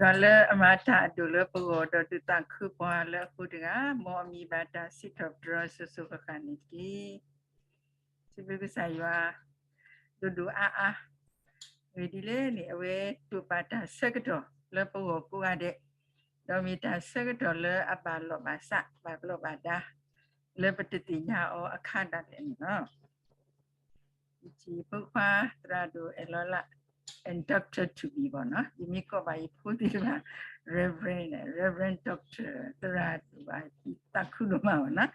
ယွၤလၢအမၤတၢ်အဒိၣ်လၢပဂီၢ် ဒီးဒုးသးခုပှၤလၢအဃိတဂၤ, မ်အမံၤဘၣ်တၢ်စံးထီၣ်ပတြၢၤစိၤစိၤဃၣ်ဃၣ်န့ၣ်တက့ၢ်. စံးဘျုးကစၢ်ယွၤ ဒိၣ်ဒိၣ်အါအါ, ဂ့ၢ်ဒ်လဲၣ်န့ၣ် အဝဲတိာ်ပာ်တၢ်ဆၢကတီၢ်လၢပဂီၢ်ကိးဂၤဒဲး, ဒီးမ့ၢ်တၢ်ဆၢကတီၢ်လၢအဘၣ်လီၢ်ဘၣ်စး ဘၣ်ဘျီးဘၣ်ဒါ လၢပတသ့ၣ်ညါအီၤအခါဒၣ်လဲာ်န့ၣ်လီၤ. ယဖိခွါသရၣ်ဒိၣ်အဲၣ်လီၤလး and Doctor to be ဘၣ်နီၤ, ယမ့ၢ်ကိးဘၣ်ယဖိသ့ၣ်တဖၣ် Reverend Reverend Doctor သရၣ်ဒိၣ်ဘၣ် ယသးခုဒိၣ်မးဘၣ်နီၤ.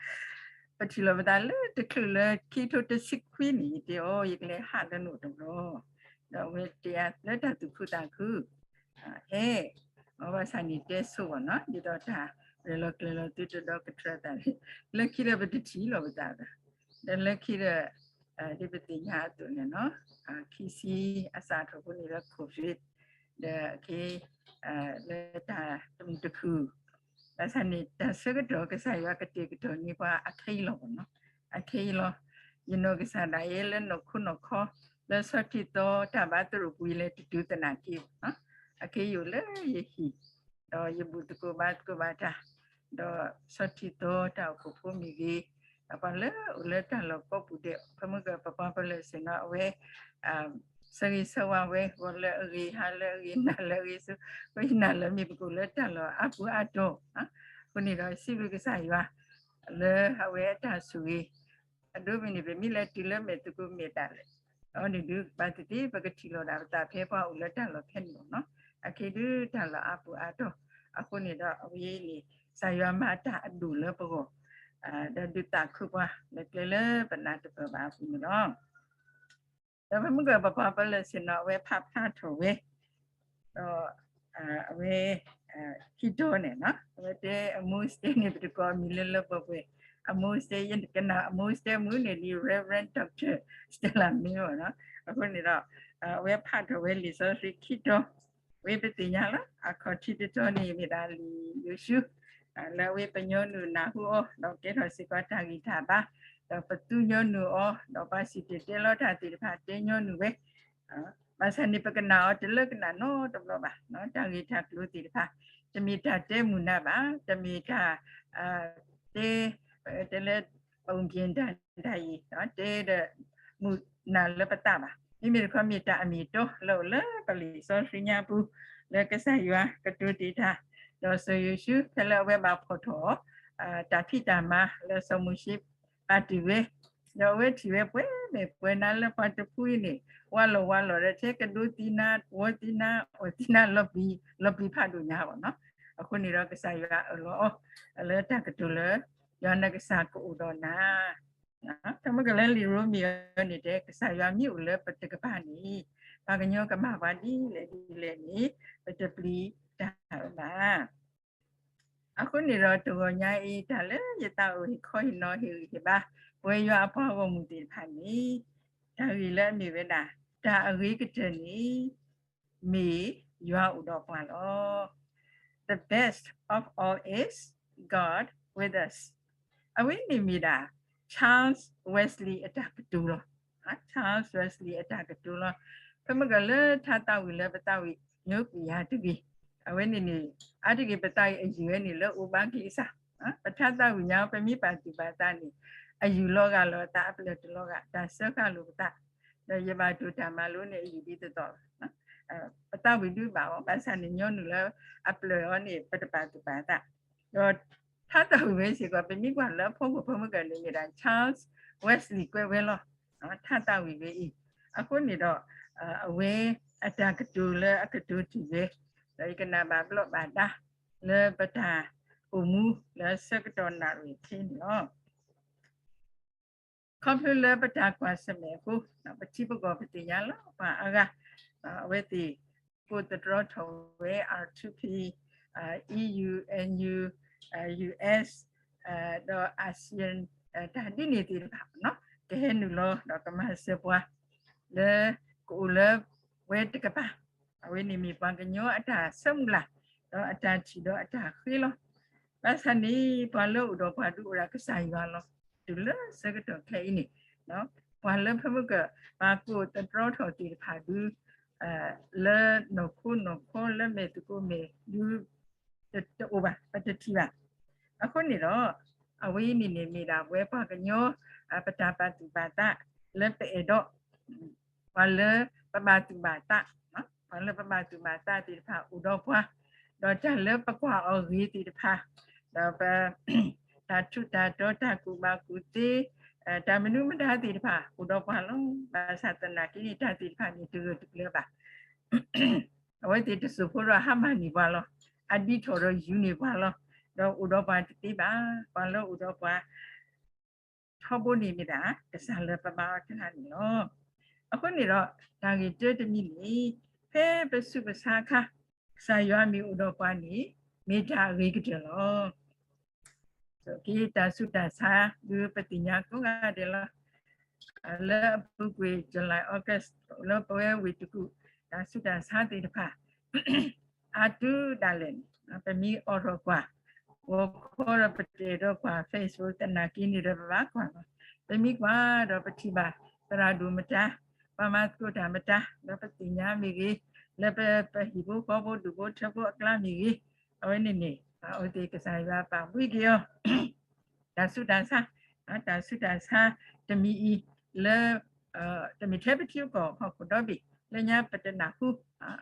ပထံၣ်လိာ်ပသးလၢတချုးလၢခံကထိတဆံခွံန့ၣ် ယတဲအီၤ ယကလဲၤဟးလၢနအိၣ်တဘျီ, ဒီးအဝဲတဲယၤလၢတၢ်သူၣ်ခုသးခု အဲၣ်, အဘၣ်ဆၣ်န့ၣ်တဲဆိဘၣ်နီၤ, ဒ်သိးတၢ်ရဲၣ်လီၤကျဲၤလီၤသုတဒီကထြၢသးန့ၣ်, လၢခံဒီးပတထံၣ်လီၤပသးဒီး, ဒီးလၢခံဒီး ဒ်ပသ့ၣ်ညါအသိးန့ၣ်နီၤ, ခံဆံအစးထီၣ်ဖိန့ၣ်လၢ COVID ဒီးအခ့ လၢတၢ်တမုာ်တခုၣ်, ဘၣ်ဆၣ်န့ၣ် တၢ်ဆၢကတီၢ်ကစၢ်ယွၤကတဲာ်ကတီၤန့ၢ်ပှၤအခဲအံၤလီၤဘၣ်နီၤ, အခဲအံၤလီၤ. ယနီၢ်ကစၢ်ဒၣ်ယဲလၢနီၢ်ခိနီၢ်ခီ လၢဆီထံသီတၢ်ဘါသရိာ်ပူၤ ယလဲၤတတုၤသနာ်က့ဘၣ်နီၤ, အခဲအံၤယအိၣ်လၢယဟံၣ်, ဒီးယဘူၣ်သကိးဘါသကိးဘၣ်တၢ်, ဒီးဆီထံသီတၢ်အိၣ်ဖှိၣ်ဖိမ့ၢ်ဂ့ၤ, ပှၤလၢအိၣ်လၢတၢ်လီၢ်ကိးပူၤဒဲး ဖဲမုၢ်ကပပှၤပလၢၢ်ဆ့ၣ်နီၤ အဝဲ ဆၢဂ့ၤဆၢဝါဝဲ ဂီၤလၢအဂ့ၤ ဟါလၢအဂ့ၤ နၤလၢအဂ့ၤဆူ ဝဲနၤလၢမ့ၢ်ပကအိၣ်လၢတၢ်လီၢ်အါပူၤအါတီၤ, အဃိန့ၣ်ဒီးစံးဘျုးကစၢ်ယွၤ လၢအဝဲအတၢ်ဆိၣ်ဂ့ၤ, အဒိမ့ၢ်န့ၣ် ပမ့ၢ်လဲၤတုၤလၢမဲာ်သကိးမဲာ်ဒၣ်လဲာ်, အန့ၣ်ဒုး ဘၣ်သ့ၣ်သ့ၣ် ပကထံၣ်လိာ်ဒၣ်ပသးဖဲပှၤအိၣ်လၢတၢ်လီၢ်ဖဲန့ၣ်လီၤနီၤ, အခဲဒုးတၢ်လီၢ်အါပူၤအါတီၤ, အဃိန့ၣ်ဒီးအဝဲအံၤန့ၣ် ကစၢ်ယွၤမၤတၢ်အဒိၣ်လၢပဂီၢ် ဒီးဒုးသးခုပှၤ လၢကျဲလၢပနၢ်တပၢၢ်ဘၣ်အပူၤန့ၣ်လီၤ. ဒီးဖဲမုၢ်ကပပှၤပလၢၢ်ဆ့ၣ်နီၤ အဝဲဖးဖျါထီၣ်ဝဲ, ဒီး အဝဲ ခံတီၤန့ၣ်နီၤ, အဝဲတဲအမိၢ်စတဲန့ၣ် ပတကိးအမံၤလၢလၢပှဲၤပှဲၤ, အမိၢ်စတဲ ယကနၣ်အမိၢ်စတဲမုၢ်န့ၣ် ဒ် Reverend Doctor Stella May ဘၣ်နီၤ, အဃိန့ၣ်ဒီး အဝဲဖးထီၣ်ဝဲလံာ်စီဆှံခံတီၤ, ဝဲပသ့ၣ်ညါလီၤ အခီၣ်ထံးတတီၤန့ၣ်မ့ၢ်ဒၣ်လံာ်ယိၤၡူ လၢအဝဲပညီနုၢ်နၢ်ဟူအီၤ ဒီးကဲထီၣ်စ့ၢ်ကီးတၢ်ဂံၢ်တၢ်ဘါ, ဒီးပသူညီနုၢ်အီၤ ဒီးပှၤစံၣ်တဲၤတဲလီၤတၢ်သ့ၣ်တဖၣ်တဲညီနုၢ်ဝဲ, ဘၣ်ဆၣ်န့ၣ် ပကနၣ်အီၤတလၢကနၣ်နီတဘျီဘၣ်, တၢ်ဂ့ၢ်တၢ်ကျိၤသ့ၣ်တဖၣ်, တမ့ၢ်တၢ်တဲမုာ်နၤဘၣ်, တမ့ၢ်တၢ် တဲ တဲလၢ ပူၤက့ၤတၢ်တၢ်အံၤ တဲဒီး မုာ်နၤလၢပသးဘၣ်, မ့မ့ၢ်တခီမ့ၢ်တၢ်အမ့ၢ်အတီလၢအိၣ်လၢပလံာ်စီဆှံညါပူၤ လၢကစၢ်ယွၤကတိၤတ့ၢ်တၢ်, ဒီးစီၤယိၤၡူ ဖဲလၢအဝဲဘၣ်ဖီၣ်ထီၣ် တၢ်ဖံးတၢ်မၤလၢစီၤမိၤၡ့ ပာ်တ့ၢ်ဝဲ, ဒီးအဝဲထံၣ်ဝဲပှဲၤမဲာ်ပှဲၤနါလၢပှၤတဖုအံၤန့ၣ် ဝါလီၤဝါလီၤဒီးထဲကဒိသံနါ ဝီသံနါ အီၣ်သံနါ လီၤပျံၤလီၤပျံၤဖးဒိၣ်ညါဘၣ်နီၤ, အဃိန့ၣ်ဒီးကစၢ်ယွၤအၢၣ်လီၤအီၤ လၢတၢ်ကတိၤလၢ ယွၤနကစၢ်ကအိၣ်ဒီးနၤ တၢ်မ့ၢ်ကလၢလံာ်ရိမ့ၤအံၤန့ၣ်တဲ ကစၢ်ယွၤမ့ၢ်အိၣ်လၢပတကပၤန့ၣ် ပှၤကညီကမၤပှၤဒ်လဲၣ်ဒ်လဲၣ်န့ၣ် ပတပျံၤတၢ်အၢဘၣ်. အဃိန့ၣ်ဒီးတဂီၤညါအံၤ တၢ်လၢယသးအိၣ်ဟ့ၣ်ခီဟ့ၣ်နီၤဟ့ၣ်ဂံၢ်ဟ့ၣ်ဘါ ပဝဲယွၤအပှၤဂီၢ်မုၢ်သ့ၣ်တဖၣ်န့ၣ် တၢ်ဂ့ၢ်လၢအမ့ၢ်ဝဲဒၣ် တၢ်အဂ့ၤကတၢၢ်န့ၣ် မ့ၢ်ယွၤအိၣ်ဒီးပှၤလီၤ. The best of all is God with us. အဝဲန့ၣ်မ့ၢ်ဒၣ် Charles Wesley အတၢ်ကတိၤလီၤ. Charles Wesley အတၢ်ကတိၤလီၤ. ဖဲမ့ၢ်ကလၢထါသးဝံၣ်လၢပသးဝံၣ်ညိကွံာ်ယၤတဂ့ၤ, အဝဲန့ၣ်န့ၣ် အါတက့ၢ်ပသးဝံၣ်အယုၢ်ဝဲန့ၣ်လၢအိၣ်ဘါကလံးစၢ်, ပထါသးဝံၣ်ညါ ပမ့ၢ်ပာ်သူၣ်ပာ်သးန့ၣ် အယုၢ်လီၤဂာ်လီၤသး အပျၢၢ်တလီၤဂာ် တၢ်စၢဃာ်လိာ်ပသး, ဒီးယဘၣ်တိၢ်တၢ်မၤလိန့ၣ် အယုၢ်ဒ်သိးသိးလီၤ. ပသးဝံၣ်ဒုးဘၣ်အီၤ ဘၣ်ဆၣ်န့ၣ် ညီနုၢ်လၢအပျၢၢ်အီၤန့ၣ် ပတပာ်သူၣ်ပာ်သး, ဒီးထါသးဝံၣ်ဝဲစ့ၢ်ကီး ပမ့ၢ်ကွၢ်လၢအဖီခိၣ်ဖဲမုၢ်ကၢၢ်န့ၣ်မ့ၢ်ဒၣ် Charles Wesley ကွဲးဝဲလီၤ. ထါသးဝံၣ်ဝဲအံၤ အဃိန့ၣ်ဒီး အဝဲအတၢ်ကတိၤလၢအကတိၤတ့ၢ်ဝဲ ဒီးယကနၣ်ဘၣ်ဘျီးဘၣ်ဒါ လၢပတၢ်အိၣ်မူလၢဆၢကတီၢ်နၣ်ရံၣ်ခဲအံၤန့ၣ်လီၤ. ခီဖျိလၢပတၢ်ကွၢ်ဆၢၣ်မဲာ်အဃိ ပထံပကီၢ်ပသ့ၣ်ညါလီၤ ပှၤအါဂၤ အဝဲသ့ၣ်ကိးသတြီထီၣ်ဝဲ R two P, E U, N U, U S ဒီး ASEAN တၢ်ဒ်န့ၣ်သ့ၣ်တဖၣ် ကဟဲနုာ်လီၤဒီးကမၤစၢၤပှၤ လၢကအိၣ်လၢဝဲတကပၤ, အဝဲန့ၣ်မ့ၢ်ပှၤကညီအတၢ်ဆၢမုၢ်လၢ် ဒီးအတၢ်ထံၣ်ဒီးအတၢ်ဃ့လီၤ. ဘၣ်ဆၣ်န့ၣ် ပှၤလၢအိၣ်ဒီးပှၤဒုးအိၣ်ဒၣ်ကစၢ်ယွၤလီၤ. တုၤလၢဆၢကတီၢ်ခဲအံၤန့ၣ် ပှၤလၢဖဲမုၢ်ကၢၢ် ပှၤကိးသတြီထီၣ်သ့ၣ်တဖၣ်ဒုး လၢနီၢ်ခိနီၢ်ခီလၢမဲာ်သကိးမဲာ်ဒု တအိၣ်ဘၣ်, ပတထံၣ်ဘၣ်. အဃိန့ၣ်ဒီး အဝဲအံၤန့ၣ်န့ၣ် မ့ၢ်ဒၣ်ဝဲပှၤကညီ ပတၢ်ပာ်သူၣ်ပာ်သးလၢပအဲၣ်ဒိး ပှၤလၢပဘၣ်သူၣ်ဘၣ်သး, ပှၤလၢပဘၣ်သူၣ်ဘၣ်သးသ့ၣ်တဖၣ်အိၣ်ဒီးပှၤ, ဒီးတၢ်လၢပကွၢ်အီၤဂ့ၤသ့ၣ်တဖၣ်, ဒီးပ တၢ်ထူးတၢ်တီၤ တၢ်ကူၣ်ဘၣ်ကူၣ်သ့, တၢ်မနုၤမတၤသ့ၣ်တဖၣ် အိၣ်ဒီးပှၤလီၤ. ဘၣ်ဆၣ်သနာ်က့န့ၣ် တၢ်သ့ၣ်တဖၣ်န့ၣ်တဂၢၢ်တကျၢၤဘၣ်. အဝဲသ့ၣ်တစိၢ်ဖိဒီးဟါမၢ်န့ၢ်ပှၤလီၤ. အဒံထီၣ်ဒီးယူၤန့ၢ်ပှၤလီၤ. ဒီးအိၣ်ဒီးပှၤတသ့ဘၣ်. ပှၤလၢအိၣ်ဒီးပှၤ ထီဘိန့ၣ်မ့ၢ်ဒၣ် ကစၢ်လၢပဘါအီၤတဂၤန့ၣ်လီၤ. အဃိန့ၣ်ဒီး တၢ်ဂ့ၢ်တၢတမံၤန့ၣ် ဖဲပဆူးပဆါအခါ ကစၢ်ယွၤမ့ၢ်အိၣ်ဒီးပှၤန့ၣ် မ့ၢ်တၢ်အဂ့ၤကတၢၢ်လီၤ. က့ၤတၢ်ဆူးတၢ်ဆါ ဒုးပသ့ၣ်ညါကိးဂၤဒဲးလီၤ. လၢအပူၤကွံာ် July August လၢပဝဲဝ့ၢ်တကူၣ် တၢ်ဆူးတၢ်ဆါသ့ၣ်တဖၣ် အါတုၤဒၣ်လဲာ်န့ၣ် ပမ့ၢ်အိးထီၣ်ကွၢ် ဂီၤခီဒီးပတအဲၣ်ဒိးကွၢ် Facebook သနာ်က့န့ၣ်ဒီးပဘၣ်ကွၢ်လီၤ. ပမ့ၢ်ကွၢ်ဒီးပထံၣ်ဘၣ် သရၣ်ဒိၣ်မတၤ ပှၤမၤသကိးတၢ်မတၤ ဒီးပသ့ၣ်ညါမ့ၢ်ဂ့ၤ လၢပဟံၣ်ဖိဃီဖိဒူၣ်ဖိထၢဖိအကျါမ့ၢ်ဂ့ၤ အဝဲန့ၣ်န့ၣ် အဝဲသ့ၣ်ကစၢ်ယွၤပာ်ဘှံးက့ၤအီၤ တၢ်ဆူးတၢ်ဆါ တၢ်ဆူးတၢ်ဆါတမံၤအံၤ လၢ တမ့ၢ်ထဲပထံပကီၢ်ဟီၣ်ခိၣ်ဒီဘ့ၣ် လၢညါပတနၢ်ဟူ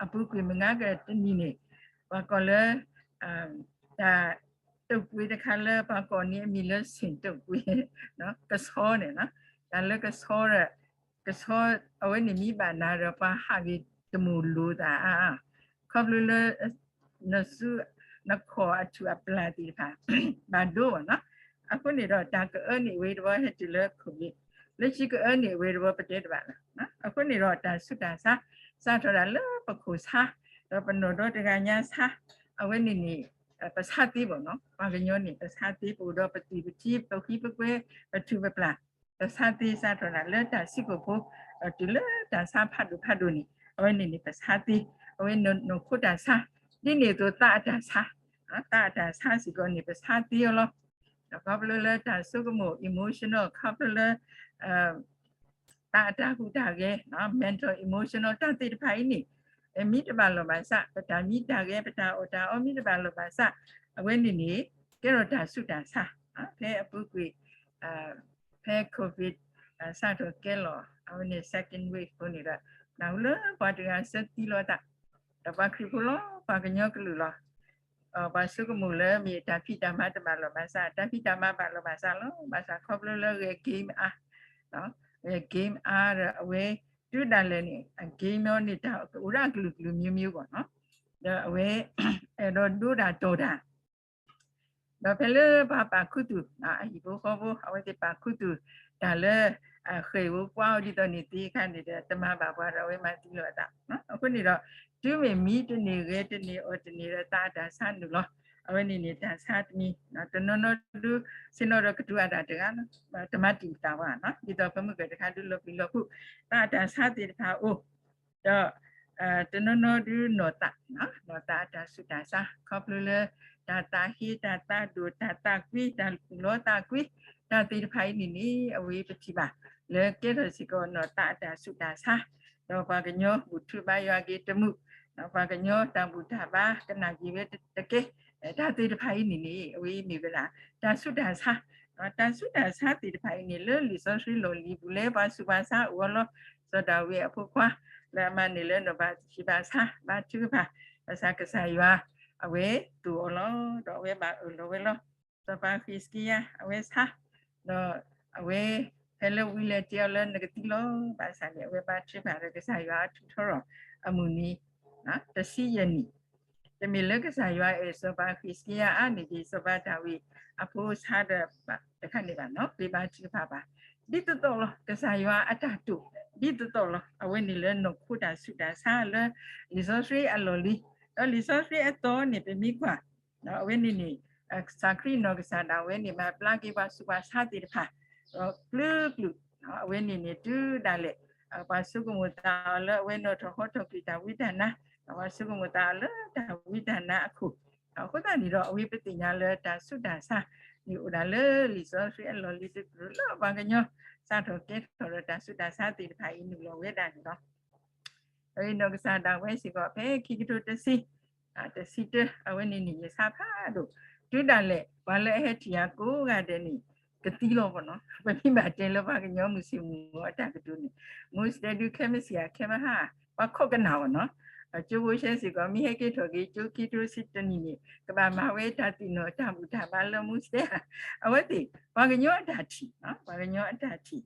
အပူၤကွံာ်မုၢ်နၤကတနံၤန့ၣ် ပှၤကိးလၢ တၢ်တုပ်ကွေးတခါလၢပှၤကိးန့ၣ်အမံၤလၢဆ့ၣ်တုပ်ကွေး ကဆီန့ၣ်လီၤ. တၢ်လၢကဆီဒီး ကဆီ အဝဲန့ၣ်မ့ၢ်ဘၣ်နၤဒီးပှၤဟးဂ့ၤတမုာ်လိာ်သး ခီဖျိလၢ နစု နခီၣ်အထူၣ်အပျၢ်သ့ၣ်တဖၣ် ဘၣ်ဒိဘၣ်နီၤ. အဃိန့ၣ်ဒီးတၢ်ကအၢန့ၣ်အဝဲတဝီဟဲတုၤလၢ COVID လၢခံကအၢန့ၣ်အဝဲတဝီပတဲတဘၣ်လီၤ. အဃိန့ၣ်ဒီးတၢ်ဆူးတၢ်ဆါ စးထီၣ်ဒၣ်လၢပခိၣ်ဆါ ဒီးပနီၢ်ဒီတဂၤညါဆါ အဝဲန့ၣ်န့ၣ် ပဆါသ့ဘၣ်နီၤ. ပှၤကညီန့ၣ် ပဆါသ့ ပအိၣ်ဒီးပသွံၣ်ပထံ ပဃံပကွဲ ပထူၣ်ပပျၢ် ပဆါသ့ စးထီၣ်ဒၣ်လၢတၢ်ဆံးကိာ်ဖိ တုၤလၢတၢ်ဆါဖးဒိၣ်ဖးဒိၣ်န့ၣ် အဝဲန့ၣ်န့ၣ် ပဆါသ့ အဝဲနီၢ်ခိတၢ်ဆါ ဒ်န့ၣ်အသိးသးအတၢ်ဆါ သးအတၢ်ဆါစ့ၢ်ကီးန့ၣ် ပဆါသ့အီၤလီၤ. ဒီးခီဖျိလၢတၢ်ဆိကမိၣ် emotional ခီဖျိလၢ သးအတၢ်ဟူးတၢ်ဂဲၤ mental emotional တၢ်သ့ၣ်တဖၣ်အံၤန့ၣ် မ့ၢ်တဘၣ်လီၢ်ဘၣ်စး ပတၢ်မံတၢ်ဂဲၤ ပတၢ်အီၣ်တၢ်အီမ့ၢ်တဘၣ်လီၢ်ဘၣ်စး အဝဲန့ၣ်န့ၣ် ကဲထီၣ်တၢ်ဆူးတၢ်ဆါ ဖဲအပူၤကွံာ် ဖဲ COVID စးထီၣ်ကဲလီၤ အဝဲန့ၣ် second wave အဃိန့ၣ်ဒီး နၢ်ဟူလၢပှၤတဂၤဆၢသံလိာ်သး ဒီးပှၤခရံာ်ဖိလီၤ ပှၤကညီကလုာ်လီၤ. ပှၤဆိကမိၣ်လၢမ့ၢ်တၢ်ဖံးတၢ်မၤတဘၣ်လီၢ်ဘၣ်စး တၢ်ဖံးတၢ်မၤဘၣ်လီၢ်ဘၣ်စးလီၤ. ဘၣ်ဆၣ်ခီဖျိလၢဂဲၤ game အါ ဂဲၤ game အါဒီးအဝဲ တုၤဒၣ်လဲာ်န့ၣ် အ game န့ၣ် တၢ်အိၣ်ဒၣ်ကလုာ်ကလုာ်မျိုးမျိုးဘၣ်နီၤ. ဒီးအဝဲ အဲၣ်ဒိးဒိတၢ်တီၢ်တၢ် ဒီးဖဲလၢပှၤပာ်ခူသူၣ် အဟံၣ်ဖိဃီဖိ အဝဲသ့ၣ်ပာ်ခူသူၣ် တၢ်လၢ ဃဲၢ်ဧိၤကွၢ်ဧိၤဒ်သိးန့ၣ်သ့အခါန့ၣ်ဒီး တမၤဘၣ်ပှၤဒီးအဝဲမၤသံလိာ်အသး. အဃိန့ၣ်ဒီး တုၤမ့ၢ်မံတန့ၢ်ဂဲၤတန့ၢ်အီၣ်တန့ၢ်ဒီးသးအတၢ်ဆါနုာ်လီၤ. အဝဲန့ၣ်န့ၣ်တၢ်ဆါတမံၤ တနီၤနီၤဒုး ဆ့ၣ်နီၤဒီးကတူၢ်အတၢ်တဂၤလီၤ. တမၤတံာ်တာ်ဝဲနီၤ ဒ်သိးပမုၢ်ကတခါဒုးလီၤပျံၤလီၤဖုး သးအတၢ်ဆါသ့ၣ်တဖၣ်အိၣ် ဒီး တနီၤနီၤဒုးနီၢ်သး နီၢ်သးအတၢ်ဆူးတၢ်ဆါ ခီဖျိလၢ တၢ်သးဟ့ တၢ်သးဒိၣ် တၢ်သးကွံ တၢ်ကူၣ်လီၤသးကွံ တၢ်သ့ၣ်တဖၣ်အံၤန့ၣ်န့ၣ် အဝဲပထံၣ်ဘၣ် လၢကဲထီၣ်စ့ၢ်ကီးနီၢ်သးအတၢ်ဆူးတၢ်ဆါ ဒီးပှၤကညီဘူၣ်ထီၣ်ဘါယွၤက့ၤတမုာ် ဒီးပှၤကညီတၢ်ဘူၣ်တၢ်ဘါကနၣ်က့ၤဝဲတကဲ တၢ်သ့ၣ်တဖၣ်အံၤန့ၣ်န့ၣ် အဝဲအံၤမ့ၢ်ဝဲဒၣ် တၢ်ဆူးတၢ်ဆါ တၢ်ဆူးတၢ်ဆါသ့ၣ်တဖၣ်အံၤန့ၣ် လၢလံာ်စီဆှံလီၢ်လံၤပူၤလၢပှၤဆူးပှၤဆါအိၣ်အီၤလီၤ. စီၤဒၤဝံးအဖိခွါ လၢအမၤန့ၢ်လၢနီၢ်ဘၣ်စံးဘၣ်ဆါ ဘါထုကဖၣ် ဘၣ်ဆၣ်ကစၢ်ယွၤ အဝဲသိၣ်အီၤလီၤ. ဒီးအဝဲဘၣ်အၢၣ်လီၤဝဲလီၤ. စီၤပၤဃံးစကံယၤ အဝဲဆါ ဒီးအဝဲ ဖဲလၢဝံလဲၤတ့အီၤလၢနကသံလီၤ. ဘၣ်ဆၣ်န့ၣ် အဝဲဘါထုကဖၣ်ဒီးကစၢ်ယွၤအထူးထီၣ်ထီအမုၢ်နံၤ တဆံယဲၢ်နံၣ် တမ့ၢ်လၢကစၢ်ယွၤအဲၣ်စီၤပၤဃံးစကံယၤအါန့ၣ်ဒ်စီၤပၤဒၤဝံးအဖိဆါဒီးတခါန့ၣ်ဘၣ်နီၤ ဃ့ဘါထုကဖၣ်ဘၣ်. ဒ်သိးသိးလီၤ ကစၢ်ယွၤအတၢ်တိာ် ဒ်သိးသိးလီၤ အဝဲန့ၣ်လၢနီၢ်ခိတၢ်ဆူးတၢ်ဆါလၢ လံာ်စီဆှံအလီၢ်လံၤ ဒီးလံာ်စီဆှံအသီန့ၣ် ပမ့ၢ်ကွၢ် အဝဲန့ၣ်န့ၣ် ကစၢ်ခရံာ်နီၢ်ကစၢ်ဒၣ်ဝဲန့ၣ် မၤဘျါက့ၤပှၤဆူးပှၤဆါသ့ၣ်တဖၣ် ဒီးကျၢၤကျၢၤ အဝဲန့ၣ်န့ၣ် တုၤဒၣ်လဲာ် ပှၤဆိကမိၣ်သးအီၤလၢအဝဲနီၣ်ထီၣ်ဟီထီၣ်ကွံာ်တၢ်ဝံတၢ်နါ ပှၤဆိကမိၣ်သးအီၤလၢတၢ်ဝံတၢ်နါအခိၣ် အဃိသတးန့ၣ်ဒီး အဝဲပသ့ၣ်ညါလၢတၢ်ဆူးတၢ်ဆါန့ၣ်အိၣ်ဒၣ်လၢလံာ်စီဆှံအလီၢ်လံၤတကလုာ်လၢပှၤကညီ စးထီၣ်ကဲထီၣ်ဒီးတၢ်ဆူးတၢ်ဆါသ့ၣ်တဖၣ်အံၤနုာ်လီၤဝဲဒၣ်န့ၣ်လီၤ. ဒီးအံၤနီၢ်ကစၢ်ဒၣ်ဝဲစ့ၢ်ကီး ဖဲခံကထိတဆံ တဆံတၢ အဝဲန့ၣ်န့ၣ် ယဆါဖးဒိၣ် တုၤဒၣ်လဲာ် ပှၤလၢအဟဲထံၣ်ယၤကိးဂၤဒဲးန့ၣ် ကသံလီၤဘၣ်နီၤ. ပမ့ၢ်ဘၣ်တဲလၢပှၤကညီမုၢ်ဆ့ၣ်မုၢ်ဂီၤအတၢ်ကတိၤန့ၣ် မူစတဲဒုးခဲမုၢ်ဆ့ၣ်ဧါ ခဲမုၢ်ဟါ ပှၤခိးကနၣ်ဘၣ်နီၤ. ကၠိဖိရှဲစ့ၢ်ကီး မ့ၢ်ဟဲက့ၤထီၣ်က့ၤ ကၠိခံကထိတဆံတနံၣ်န့ၣ် ကဘၣ်မၤဝဲတၢ်သ့ၣ်နီၣ်တၢ်ဘူၣ်တၢ်ဘါလၢမူစတဲဧါ. အဝဲသ့ၣ် ပှၤကညီအတၢ်ထံၣ်, ပှၤကညီအတၢ်ထံၣ် ဒီး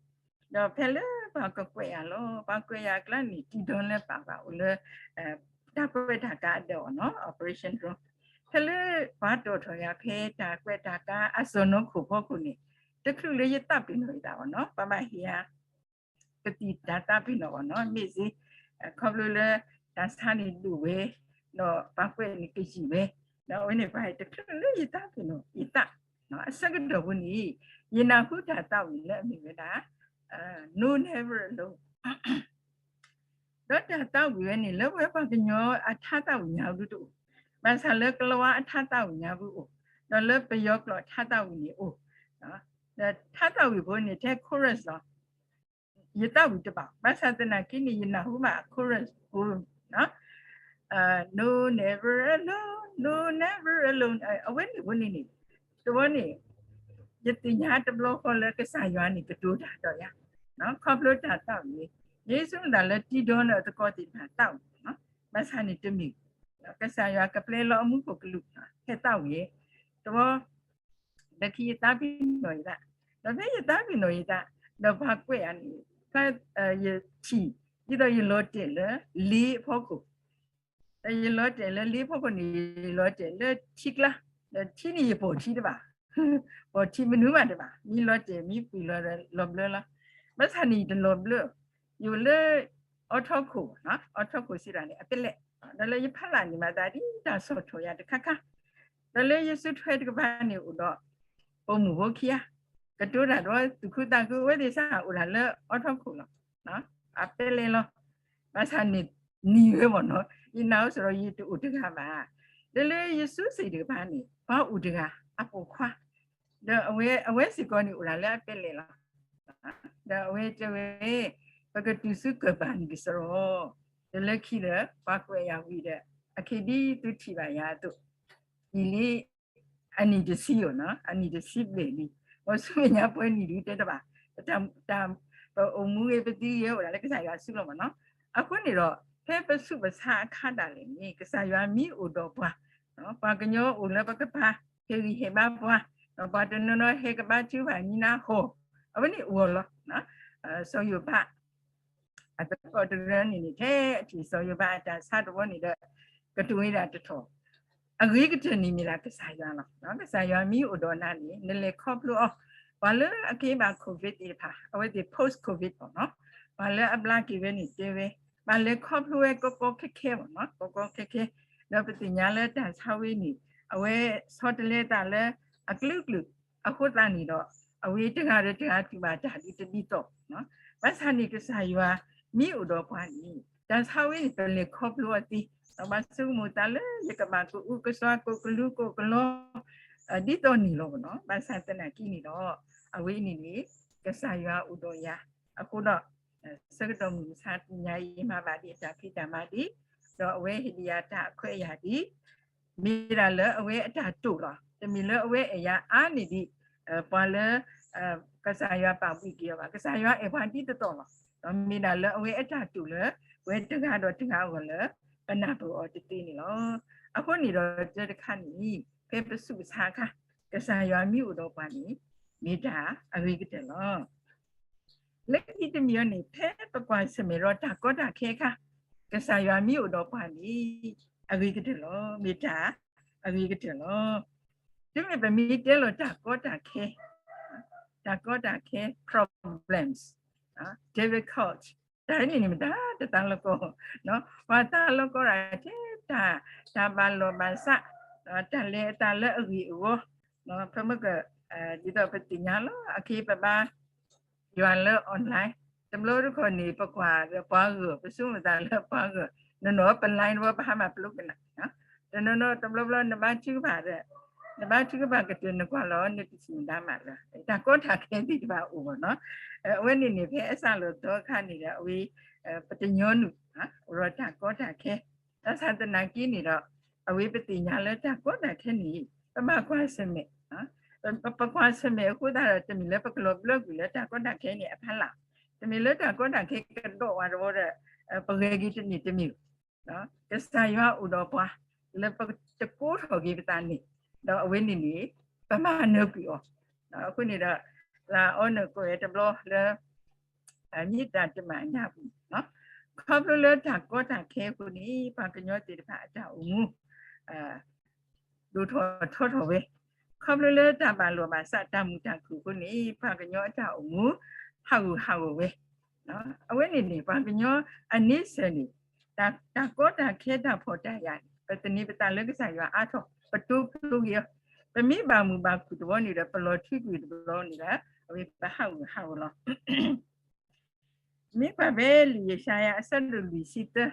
ဖဲလၢပှၤကကွဲးယၤလီၤ, ပှၤကွဲးယၤအကျါန့ၣ် တံၢ်ဒီလၢပာ်ဘၣ်အိၣ်လၢ တၢ်ကွဲးတၢ်ကါအဒၢးအီၤနီၤ Operation Draw. ဖဲလၢပှၤတီၣ်ထီၣ်ယၤဖဲတၢ်ကွဲးတၢ်ကါအစီၢ်နီၤခိၣ်ဖီခိၣ်န့ၣ် တချုးလၢယသးပ့ၤနီၣ်ယသးအီၤနီၤ ပှၤဘၣ်ဟ့ၣ်ယၤ ကသံၣ်တၢ်သးပ့ၤနီၣ်အီၤနီၤ မ့ၢ်စ့ၢ် ခီဖျိလၢတၢ်ဆါန့ၣ်ဒိၣ်ဝဲ ဒီးပှၤကွဲးန့ၣ်ကယံာ်ဝဲ ဒီးအဝဲန့ၣ်ပှၤတချုးလၢယသးပ့ၤနီၣ်ယသး အဆၢကတီၢ်ပူၤန့ၣ် ယနၢ်ဟူတၢ်သးဝံၣ်လၢအမ့ၢ်ဝဲဒၣ် No Never Alone ဒီးတၢ်သးဝံၣ်ဝဲန့ၣ် လၢပဝဲပှၤကညီအထါသးဝံၣ်ညါဒုတအိၣ်, ဘၣ်ဆၣ်လၢကလၤဝါအထါသးဝံၣ်ညါဒုအိၣ်, ဒီးလၢပယီၤကျိာ်အထါသးဝံၣ်န့ၣ်အိၣ်, ဒီးထါသးဝံၣ်ဖိန့ၣ်ထဲ chorus လီၤ. ယသးဝံၣ်တဘၣ်, ဘၣ်ဆၣ်သနာ်က့န့ၣ် ယနၢ်ဟူဘၣ်အ chorus ဖိ No never alone, no never alone အဝဲန့ၣ်ဖိန့ၣ်န့ၣ်, တဝီန့ၣ် ယသ့ၣ်ညါတဘျီဃီလၢကစၢ်ယွၤန့ၣ်ကတိၤတၢ်ဒီးယၤ, ခီဖျိတၢ်သးဝံၣ်, ယဲဆိကမိၣ်သးလၢတံၢ်ဒီလၢအသကိးသ့ၣ်တဖၣ်သးဝံၣ်, ဘၣ်ဆၣ်န့ၣ်တမ့ၢ်, ကစၢ်ယွၤကပျဲလီၤအမူခိၣ်ကလူး ဟဲသးဝံၣ်, တဝီ ဒီးခံယသးပ့ၤနီၣ်ယသး, ဒီးဖဲယသးပ့ၤနီၣ်ယသး, ဒီးပှၤကွဲးယၤန့ၣ်, ယထံၣ်, ဒ်သိးယလီၤတဲာ်လၢလ့အဖီခိၣ်, ဒီးယလီၤတဲာ်လၢလ့အဖီခိၣ်န့ၣ် ယလီၤတဲာ်လၢထံကျါ, ဒီးထံန့ၣ်ယပိာ်ထံတဘၣ်, ပိာ်ထံမနုၤဘၣ်တဘၣ်, မ့ၢ်လီၤတဲာ်မ့ၢ်ပှံၤလီၤဒီးလီၤဘျၢလီၤ, ဘၣ်ဆၣ်န့ၣ်ယတလီၤဘျၢ, ယအိၣ်လၢ အီထီခိၣ်, အီထီခိၣ်စံးဒၣ်န့ၣ် အပလဲၣ်, ဒီးလၢယဖးလၢ်န့ၣ်မၤသးဒ်တၢ်ဆီၣ်ထွဲယၤတခါခါ, ဒီးလၢယစုထွဲတကပၤန့ၣ်အိၣ်ဒီး ပိာ်မုၣ်ဖိခံဂၤ, ကတိၤတၢ်ဒီးသူၣ်ခုသးခု အဝဲသ့ၣ်စ့ၢ်အိၣ်ဒၣ်လၢအီထီခိၣ်လီၤ, အပလဲၣ်လီၤ, ဘၣ်ဆၣ်န့ၣ် နံၤဝဲမ့ၢ်နီၤ, ယနာ်အိၣ်စ့ၢ်ဒီးယတအိၣ်တဂၤဘၣ်, ဒီးလၢယစုစ့ၣ်တကပၤန့ၣ် ပှၤအိၣ်တဂၤ အပိာ်ခွါ ဒီးအဝဲစ့ၢ်ကီးန့ၣ်အိၣ်ဒၣ်လၢအပလဲၣ်လီၤ, ဒီးအဝဲတဲဝဲ ပကတုၤဆူကၢၢ်ပၤန့ၣ်ကစရီ, ဒီးလၢခံဒီး ပှၤကွဲးယၤဝံၤဒီး အခဲဒ်သုထံၣ်ဘၣ်ယၤအသိး, အံၤလံ အနံၣ်တဆံဧိၤနီၤ, အနံၣ်တဆံဘျဲၣ်လံ, ပှၤဆူမဲာ်ညါပှဲၤနံၣ်ဒုတဲတဘၣ်, တၢ်ပအိၣ်မူဂ့ၤပသံဂ့ၤအိၣ်ဒၣ်လၢကစၢ်ယွၤစုလီၤမ့ၢ်နီၤ, အဃိန့ၣ်ဒီး ဖဲပဆူးပဆါအခါဒၣ်လဲာ်န့ၣ် ကစၢ်ယွၤမ့ၢ်အိၣ်ဒီးပှၤ ပှၤကညီအိၣ်လၢပကပၤ ဟ့ၣ်ဂံၢ်ဟ့ၣ်ဘါပှၤ, ဒီးပှၤတနီၤနီၤဟဲကဘါထုကဖၣ်နံၤနါဟီၣ်, အဝဲန့ၣ်အဂီၢ်လီၤ, စီၤယိၤဘး အသကိးတဂၤန့ၣ်န့ၣ် ထဲအထံၣ်စီၤယိၤဘးအတၢ်ဆါတဝီန့ၣ်ဒီး ကတိၤဝဲဒၣ်တထီၣ်, အဂ့ၤကတၢၢ်န့ၣ်မ့ၢ်ဒၣ်ကစၢ်ယွၤလီၤ, ကစၢ်ယွၤမ့ၢ်အိၣ်ဒီးနၤန့ၣ် နလဲၤခီဖျိအီၤ, ပှၤလၢအက့ၤဘၣ် COVID သ့ၣ်တဖၣ် အဝဲသ့ၣ် post COVID မ့ၢ်နီၤ, ပှၤလၢအဘျါက့ၤဝဲန့ၣ်တဲဝဲ, ဘၣ်လဲၤခီဖျိဝဲကီကီခဲခဲမ့ၢ်နီၤ, ကီကီခဲခဲ, ဒီးပသ့ၣ်ညါလၢတၢ်ဆါဝဲန့ၣ် အဝဲဆီတလဲသးလၢအကလုာ်ကလုာ်, အဃိသတးန့ၣ်ဒီး အဝဲတဂၤဒီးတဂၤတူၢ်ဘၣ်တၢ်ဒ်တဒ်သိး, ဘၣ်ဆၣ်န့ၣ်ကစၢ်ယွၤမ့ၢ်အိၣ်ဒီးပှၤန့ၣ် တၢ်ဆါဝဲန့ၣ် ပလဲၤခီဖျိအီၤသ့, ဒီးပှၤဆိကမိၣ်သးလၢယကဘၣ်ကအုကစွါ ကိးကလူကိးကလီ ဒ်သိးန့ၣ်လီၤမ့ၢ်နီၤ, ဘၣ်ဆၣ်သနာ်က့န့ၣ်ဒီး အဝဲအံၤန့ၣ်န့ၣ် ကစၢ်ယွၤအိၣ်ဒီးယၤ, အဃိဒီး ဆၢကတီၢ်မုၢ်မဆါတနံၤအံၤ ယမၤဘၣ်ဒံးအတၢ်ဖံးတၢ်မၤဒံး, ဒီးအဝဲဟ့ၣ်ဒံးယၤတၢ်အခွဲးအယာ်ဒံး, မ့ၢ်ဒၣ်လၢအဝဲအတၢ်တိာ်လီၤ, တမ့ၢ်လၢအဝဲအဲၣ်ယၤအါန့ၢ်ဒံး ပှၤလၢ ကစၢ်ယွၤပာ်ဘှံးက့ၤအီၤဘၣ်, ကစၢ်ယွၤအဲၣ်ပှၤဒ်သိးသိးလီၤ, ဒီးမ့ၢ်ဒၣ်လၢအဝဲအတၢ်တိာ်လၢ ပဝဲတဂၤဒီးတဂၤအဂီၢ်လၢ ပနၢ်ပၢၢ်အီၤတသ့န့ၣ်လီၤ. အဃိန့ၣ်ဒီးတၢ်တခါန့ၣ် ဖဲပဆူးပဆါအခါ ကစၢ်ယွၤမ့ၢ်အိၣ်ဒီးပှၤန့ၣ် မ့ၢ်တၢ်အဂ့ၤကတၢၢ်လီၤ. လၢခံတမံၤအံၤန့ၣ် ဖဲပကွၢ်ဆၢၣ်မဲာ်ဒီးတၢ်ကီတၢ်ခဲအခါ ကစၢ်ယွၤမ့ၢ်အိၣ်ဒီးပှၤန့ၣ် အဂ့ၤကတၢၢ်လီၤ, မ့ၢ်တၢ်အဂ့ၤကတၢၢ်လီၤ. တုၤမ့ၢ်ပမ့ၢ်တဲလီၤတၢ်ကီတၢ်ခဲ, တၢ်ကီတၢ်ခဲ problems, difficult တၢ်န့ၣ်န့ၣ်မတၤတသးလီၤကီ, ပှၤသးလီၤကီဒၣ်ထဲတၢ်, တၢ်ဘၣ်လီၢ်ဘၣ်စး, တၢ်လဲၤအသးလၢအဂ့ၢ်အဂီၢ်, ဖဲမ့ၢ်က ဒ်သိးပသ့ၣ်ညါလီၤ, အခ့ပဘါ ယွၤလၢ online, တဘျီတခီၣ်န့ၣ် ပကွၢ်ဒီးပှၤဂီၢ်, ပဆိကမိၣ်သးလၢပှၤဂီၢ်, နီၢ်နီၢ်ပ line တဝီပဟးမၤပျိကနၣ်, တနီၤနီၤတဘျီဘျီ နဘါထုကဖၣ်ဒီး နဘါထုကဖၣ်ကတၢၢ်နကွၢ်လီၤ နတစူၢ်ဒါမးလၢ တၢ်ကီတၢ်ခဲသ့ၣ်တဖၣ်အိၣ်မ့ၢ်နီၤ, အဝဲန့ၣ်န့ၣ် ဖဲအစးလီၤသီအခါန့ၣ်ဒီး အဝဲ ပတညီနုၢ် အိၣ်ဒီးတၢ်ကီတၢ်ခဲ, ဘၣ်ဆၣ်သနာ်က့န့ၣ်ဒီး အဝဲပသ့ၣ်ညါလၢတၢ်ကီတၢ်ခဲန့ၣ် ပဘၣ်ကွၢ်ဆၢၣ်မဲာ်, ပကွၢ်ဆၢၣ်မဲာ်အဃိသတးဒီး တမ့ၢ်လၢပကလီၤဘျၢကွံာ်လၢတၢ်ကီတၢ်ခဲန့ၣ်အဖီလာ်, တမ့ၢ်လၢတၢ်ကီတၢ်ခဲကဒီးဝဲတဝီဒီး ပဂဲၤက့ၤတန့ၢ်တမ့ၢ် ကစၢ်ယွၤအိၣ်ဒီးပှၤ လၢပတကိးထီၣ်က့ၤပသးန့ၣ်, ဒီးအဝဲန့ၣ်န့ၣ် ပမၤနၢၤကွံာ်အီၤ. အဃိန့ၣ်ဒီး လၢအီနုၢ်ကီၢ်ဝဲတဘျီလၢ မ့ၢ်တၢ်တမံၤညါပူၤ, ခီဖျိလၢတၢ်ကီတၢ်ခဲအဃိန့ၣ် ပှၤကညီသ့ၣ်တဖၣ်အတၢ်အိၣ်မူ ဒိၣ်ထီၣ်ထီထီၣ်ဝဲ, ခီဖျိလၢတၢ်ဘၣ်လိာ်ဘၣ်စးတၢ်မုာ်တၢ်ခုၣ်အဃိန့ၣ် ပှၤကညီအတၢ်အိၣ်မူ ဟးဂူာ်ဟးဂီၤဝဲ. အဝဲန့ၣ်န့ၣ် ပှၤကညီအန့ဆၢၣ်န့ၣ် တၢ်ကီတၢ်ခဲတၢ်ဖှီၣ်တၢ်ယာ်န့ၣ် ပသန့ၤပသးလၢကစၢ်ယွၤအါထီၣ် ပတိဖျိက့ၤအီၤ, ပမ့ၢ်ဘၣ်မုာ်ဘၣ်ခုၣ်တဝီန့ၣ်ဒီး ပလီၤထွံကွံာ်တဘျီန့ၣ်ဒီး အဝဲပဟးဂူာ်ဟးဂီၤလီၤ. မ့ၢ်ကွၢ်ဖဲလံာ်ယၡါယၤအဆၢဒိၣ်လွံၢ်ဆံသၢ,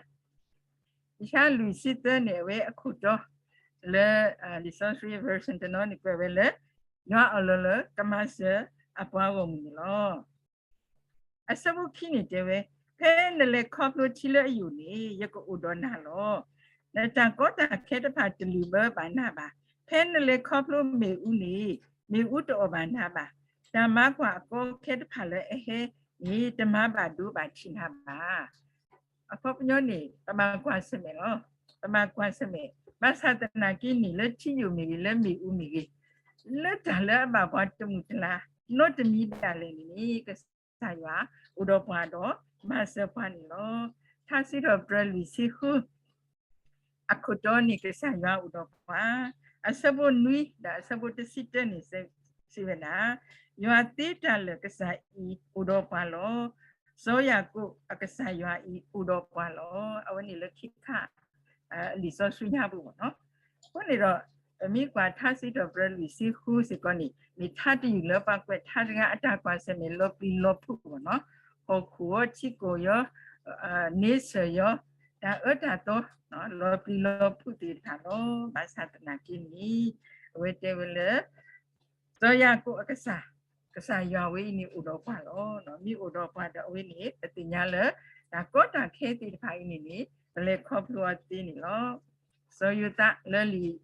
ယၡါယၤလွံၢ်ဆံသၢန့ၣ် အဝဲအခိၣ်တီ လၢ လံာ်စီဆှံ version တနီၤန့ၣ် ကွဲးဝဲလၢ ယွၤအၢၣ်လီၤလၢကမၤစၢၤအပှၤဂီၢ်မုၢ်န့ၣ်လီၤ. အဆၢဖိခံန့ၣ်တဲဝဲ, ဖဲနလဲၤခီဖျိထံလၢအယိာ်န့ၣ် ယကအိၣ်ဒီးနၤလီၤ. နတၢ်ကီတၢ်ခဲတဖၣ်တလုၢ်ဘၢဘၣ်နၤဘၣ်. ဖဲနလဲၤခီဖျိမ့ၣ်အူန့ၣ် မ့ၣ်အူတအီၣ်ဘၣ်နၤဘၣ်. တၢ်မၤကွၢ်အကီအခဲတဖၣ်လၢအဟဲန့ၣ် တမၤဘၣ်ဒိဘၣ်ထံးနၤဘၣ်. အခီပညီန့ၣ် ပဘၣ်ကွၢ်ဆၢၣ်မဲာ်လီၤ. ပဘၣ်ကွၢ်ဆၢၣ်မဲာ် ဘၣ်ဆၣ်သနာ်က့န့ၣ် လၢထံယိာ်မ့ၢ်ဂ့ၤ လၢမ့ၣ်အူမ့ၢ်ဂ့ၤ, လၢတၢ်လၢအဘၣ်ပှၤတမုာ်တလၤ နီတမံၤဒၣ်လဲာ်န့ၣ်န့ၣ် ကစၢ်ယွၤအိၣ်ဒီးပှၤဒီးမၤစၢၤပှၤန့ၣ်လီၤ. ထါစံးထီၣ်ပတြၢၤလွံၢ်ဆံဃု အခိၣ်တီန့ၣ် ကစၢ်ယွၤအိၣ်ဒီးပှၤ, အဆၢဖိနွံဒီးအဆၢဖိတဆံတၢန့ၣ် စံးဝဲဒၣ်, ယွၤသ့တၢ်လၢာ်ကစၢ်အံၤအိၣ်ဒီးပှၤလီၤ. စီၤယၤကိာ်အကစၢ်ယွၤအံၤအိၣ်ဒီးပှၤလီၤ. အဝဲန့ၣ်လၢခံခါ လံာ်စီဆှံညါပူၤဘၣ်နီၤ. အဃိန့ၣ်ဒီး ပမ့ၢ်ကွၢ်ထါစံးထီၣ်ပတြၢၤလွံၢ်ဆံဃုစ့ၢ်ကီးန့ၣ် မ့ၢ်ထါတယုၢ်လၢပှၤကွဲးထါတဂၤအတၢ်ကွၢ်ဆၢၣ်မဲာ်လီၤပျံၤလီၤဖုးဘၣ်နီၤ. ဟီၣ်ခိၣ်အီၤ ထံကီၢ်အီၤ န့ဆၢၣ်အီၤ တၢ်အၢတၢ်သီ လီၤပျံၤလီၤဖုးသ့ၣ်တဖၣ်လီၤ. ဘၣ်ဆၣ်သနာ်က့န့ၣ် အဝဲတဲဝဲလၢ စီၤယၤကိာ်အကစၢ်, ကစၢ်ယွၤဝဲအံၤန့ၣ်အိၣ်ဒီးပှၤလီၤ. မ့ၢ်အိၣ်ဒီးပှၤဒီးအဝဲန့ၣ် ပသ့ၣ်ညါလၢ တၢ်ကီတၢ်ခဲသ့ၣ်တဖၣ်အံၤန့ၣ်န့ၣ် ပလဲၤခီဖျိအီၤသ့န့ၣ်လီၤ. စီၤယိၤသးလၢလံာ်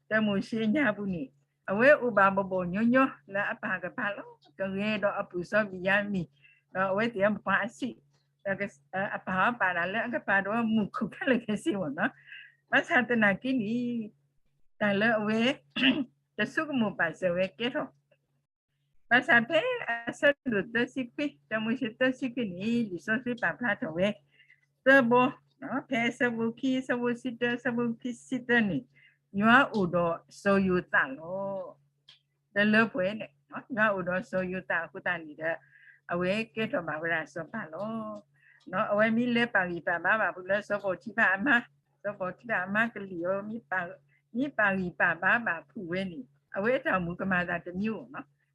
တၢမိၤၡ့ညါပူၤန့ၣ် အဝဲအိၣ်ဘၣ်ဘီၣ်ဘီၣ်ညီညီလၢအပၢ်ကပၤလီၤ. ကဂဲၤဒီးအပုၢ်စီၤဘံၣ်ယၤမံၣ် ဒီးအဝဲသ့ၣ်အပှၤအဆံး ဒီးအပၢ်အီၤပာ်ဒၣ်လၢအကပၤဒီးမုၢ်ခုၣ်ခဲလၢာ်ခဲဆ့မ့ၢ်နီၤ. ဘၣ်ဆၣ်သနာ်က့န့ၣ် တၢ်လၢအဝဲ တဆိကမိၣ်ပာ်စၢၤဝဲကဲထီၣ် ဘၣ်ဆၣ်ဖဲအဆၢဒိၣ်သၢဆံခွံ, တၢမိၤၡ့သၢဆံခွံန့ၣ် လံာ်စီဆှံပာ်ဖျါထီၣ်ဝဲ သၢဘီ, ဖဲအဆၢဖိခံ, အဆၢဖိဆံတၢ, အဆၢဖိခံဆံသၢန့ၣ် ယွၤအိၣ်ဒီးစီၤယိၤသးလီၤ. တလၢပှဲၤန့ၣ် ယွၤအိၣ်ဒီးစီၤယိၤသးအဃိသတးန့ၣ်ဒီး အဝဲကဲထီၣ်ဘၣ်ဝဲဒၣ်စီၤပၤလီၤ. အဝဲမ့ၢ်လဲၤပာ်ဂံၢ်ပာ်ဘါဘၣ်ဖုးလၢစီၤပီၤထံဖးအမါ, စီၤပီၤထံဖးအမါကလံၣ်အီၤ မ့ၢ်ပာ်ဂံၢ်ပာ်ဘါဘၣ်ဖုးဝဲန့ၣ် အဝဲအတၢ်အိၣ်မူကမၤအသးတမံၤဧိၤနီၤ.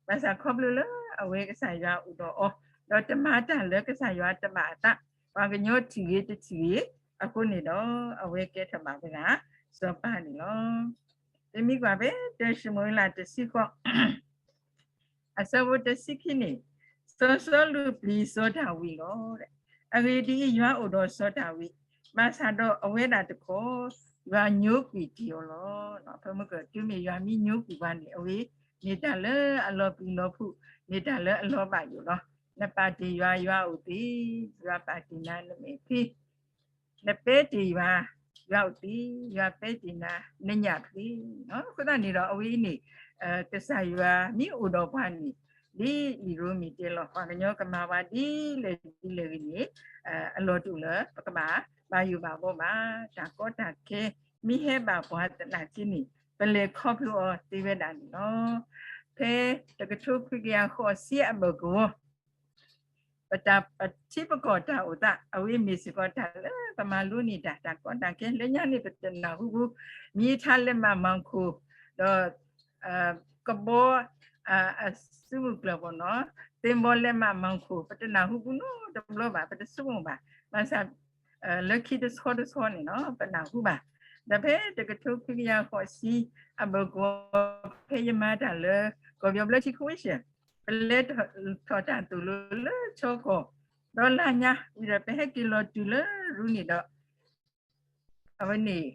ဘၣ်ဆၣ်ခီဖျိလၢအဝဲကစၢ်ယွၤအိၣ်ဒီးအီၤ ဒီးတမၤတၢ်လၢကစၢ်ယွၤတဘၣ်အသး, ပှၤကညီထံၣ်ဂ့ၤတထံၣ်ဂ့ၤ အဃိန့ၣ်ဒီး အဝဲကဲထီၣ်ဘၣ်ဝဲဒၣ်စီၤပၤန့ၣ်လီၤ. ပမ့ၢ်ကွၢ်ဖဲတၢၡမူၤအ့လးတဆံဃိး အဆၢဖိတဆံခံန့ၣ်, စီၤစီလူးပျံၤစီၤဒၤဝံးလီၤ. အဂ့ၢ်ဒ်အံၤ, ယွၤအိၣ်ဒီးစီၤဒၤဝံး, ဘၣ်ဆၣ်ဒီးအဝဲဒၣ်တခီ ယွၤညိကွံာ်တ့ၢ်အီၤလီၤ. ဖဲမုၢ်ကတုၤမ့ၢ်ယွၤမ့ၢ်ညိကွံာ်ပှၤန့ၣ် အဝဲမ့ၢ်တၢ်လၢအလီၤပျံၤလီၤဖုး, မ့ၢ်တၢ်လၢအလီၤဘၣ်ယိၣ်လီၤ. နပာ်တ့ၢ်ယွၤ, ယွၤအိၣ်သ့, ယွၤပာ်တ့ၢ်နၤနမဲာ်ဖံ နပဲတ့ၢ်ယွၤ, ယွၤအိၣ်သ့, ယွၤပဲတ့ၢ်နၤ နညၣ်ဖံ. အဃိသတးန့ၣ်ဒီး အဝဲအံၤန့ၣ် ကစၢ်ယွၤမ့ၢ်အိၣ်ဒီးပှၤန့ၣ် ဒ်လံာ်ရိမ့ၤတဲလီၤ ပှၤကညီကမၤဝဲဒ်လဲၣ်ဒ်လဲၣ်ဂ့ၤန့ၣ် အလီၢ်တအိၣ်လၢပကဘၣ်ဘၣ်ယိၣ်ဘၣ်ဘှီဘၣ်. တၢ်ကီတၢ်ခဲ မ့ၢ်ဟဲဘၣ်ပှၤသနာ်က့န့ၣ် ပလဲၤခီဖျိအီၤသ့ဝဲဒၣ်န့ၣ်လီၤ. ဖဲတကထိခွံကယၤဃိးဆံအဘၢၣ်ကဝီၤ ပတၢ်ပထံပကီၢ်တၢ်အိၣ်သး အဝဲမ့ၢ်စ့ၢ်ကီးတၢ်လၢပမၤလိန့ၢ်တၢ် တၢ်ကီတၢ်ခဲ လၢညါန့ၣ် ပတနၢ်ဟူပူၤ မံၤထါလဲးမးမီၢ်ခိၣ် ဒီး ကဘီ အစုမုၢ်ကျၢၢ်ဘီနီၤ သ့ၣ်ဘီလဲးမးမီၢ်ခိၣ် ပတနၢ်ဟူပူၤနီတဘျီဘၣ် ပတဆိကမိၣ်ဘၣ် ဘၣ်ဆၣ် လၢခံတဆီတဆီန့ၣ်နီၤ ပနၢ်ဟူဘၣ် ဒီးဖဲတကထိခွံကယၤဃိးဆံ အဘၢၣ်ကဝီၤ ဖဲယမၤတၢ်လၢ ကီၢ်ပယီၤဘျၢထံ convention ပလဲၤထီၣ်တၢ်သိၣ်လိလၢ ချီကီၢ် ဒီးလၢညါဝံၤဒီး ပဟဲက့ၤလီၤတုၤလၢရူန့ၣ်ဒီး အဝဲန့ၣ်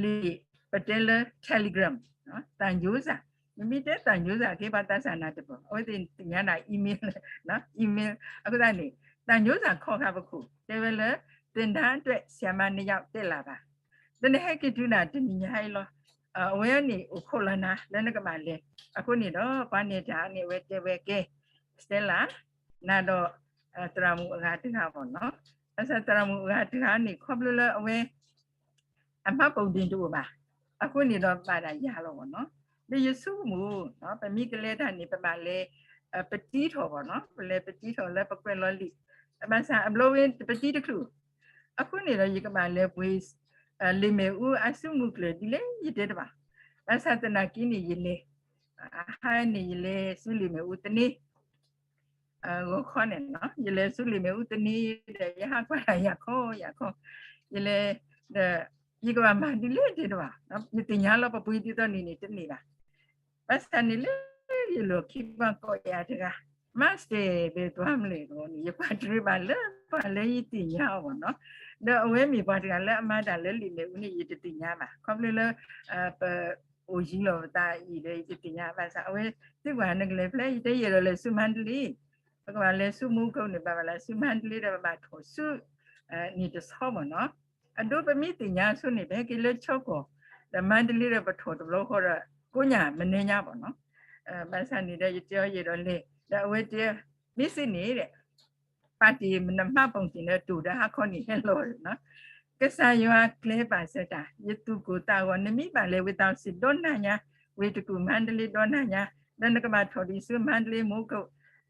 လံာ် ပတဲလၢ Telegram သံချပ်စာ, မ့မ့ၢ်တဲသံချပ်စာ ကဲပှၤသးစၢ်နၢ်တပၢၢ်, အဝဲသ့ၣ်သ့ၣ်ညါနၤ email, email အဃိသတးန့ၣ် သံချပ်စာ ခီဃာ်ပခိၣ် တဲဝဲလၢ သင်တန်းအတွက် ဆရာမနှစ်ယောက် တက်လာပါ. ဒီးနဟဲက့ၤတုၤနၤတနံၤညါအံၤလီၤ. အဝဲန့ၣ်အိၣ်ခိးလီၤနၤလၢနကဘၣ်လဲၤ. အဃိန့ၣ်ဒီး ပှၤနဲၣ်တၢ်န့ၣ် အဝဲတဲဝဲကဲ Stella နၤဒီး သရၣ်မုၣ်အဂၤတဂၤဘၣ်နီၤ. ဘၣ်ဆၣ်သရၣ်မုၣ်အဂၤတဂၤန့ၣ် ခီဖျိလၢအဝဲ အမှတ်ပုံတင်တအိၣ်ဘၣ်. အဃိန့ၣ်ဒီးဘၣ်ဒၣ်ယၤလီၤဘၣ်နီၤ. ဒီးယဆိကမိၣ် ပမ့ၢ်ကလဲၤတၢ်န့ၣ် ပဘၣ်လဲၤ ပတံထီၣ်ဘၣ်နီၤ, ပလဲၤပတံထီၣ်လၢပကွဲးလီၤလံာ်, ဘၣ်ဆၣ်အဘျီဝဲတပတံတချုး, အဃိန့ၣ်ဒီးယကဘၣ်လဲၤပှ့ၤ လံာ်မ့ၣ်အူအစုမုၢ်ကျၢၢ်ဒ်လဲၣ်ယတဲတဘၣ်. ဘၣ်ဆၣ်သနာ်က့န့ၣ်ယလဲၤ, အဟါန့ၣ်ယလဲၤဆူလံာ်မ့ၣ်အူတန့ၢ် ဂီၤခီန့ၣ်နီၤ ယလဲၤဆူလံာ်မ့ၣ်အူတန့ၢ်ဒီး ယဟးကွၢ်တၢ်ယၤခီယၤခီ, ယလဲၤ ဒီး ယကဘၣ်မၤဒ်လဲၣ်တဲတဘၣ်, ယသ့ၣ်ညါလီၤ ပပှ့ၤဒ်သိးန့ၣ်န့ၣ်တန့ၢ်ဘၣ်. ဘၣ်ဆၣ်န့ၣ်လၢယလီၢ်ခံပှၤကိးယၤတဂၤ master ဘဲၣ်သွါမလဲၣ်တဂီၤန့ၣ် ယကွၢ်တရံးဘၣ်လၢပှၤလၢယသ့ၣ်ညါအီၤဘၣ်နီၤ. ဒီးအဝဲမ့ၢ်ပှၤတဂၤလၢအမၤတၢ်လၢလံာ်မ့ၣ်အူန့ၣ် ယတသ့ၣ်ညါဘၣ်. ခီဖျိလၢ ပ အိၣ်ယံၤလီၤပသးအံၤဒီး ယတသ့ၣ်ညါဘၣ်ဆၣ် အဝဲသံကွၢ်နကလဲၤဖဲလဲၣ်, ယတဲယအဲၣ်ဒိးလဲၤဆူမါတလ့, ပကဘၣ်လဲၤဆူမူခိၣ်န့ၣ် ဘၣ်ဘၣ်လဲၤဆူမါတလ့ဒီး ပဘၣ်ထီၣ်ဆူ န့ၣ်တဆီဘၣ်နီၤ. အဒိပမ့ၢ်သ့ၣ်ညါဆိန့ၣ် ပဟဲက့ၤလၢချီကီၢ် ဒီးမါတလ့ဒီးပထီၣ်တဘျီဃီဒီး ကိးညါမနုၤညါဘၣ်နီၤ. ဘၣ်ဆၣ်န့ၣ်ဒီး ယတဲအီၤယအဲၣ်ဒိးလဲၤ ဒီးအဝဲတဲ မ့ၢ်စ့ၢ်န့ၣ် ပာ်တ့ၢ်နမှတ်ပုံတင်ဒီး တိၢ်ဒီးဟါခီန့ၣ်ဟဲလီၤနီၤ. ကစၢ်ယွၤကျဲၤဘၣ်စၢၤတၢ် ယသူၣ်ကိၢ်သးဂီၤ နမ့ၢ်ဘၣ်လဲၤဝံသးစူၤဒီနၤညါ, ဝ့ၢ်တကူၣ်မါတလ့ဒီနၤညါ, ဒီးနကဘၣ်ထီၣ်ဒံးဆူမါတလ့မူခိၣ်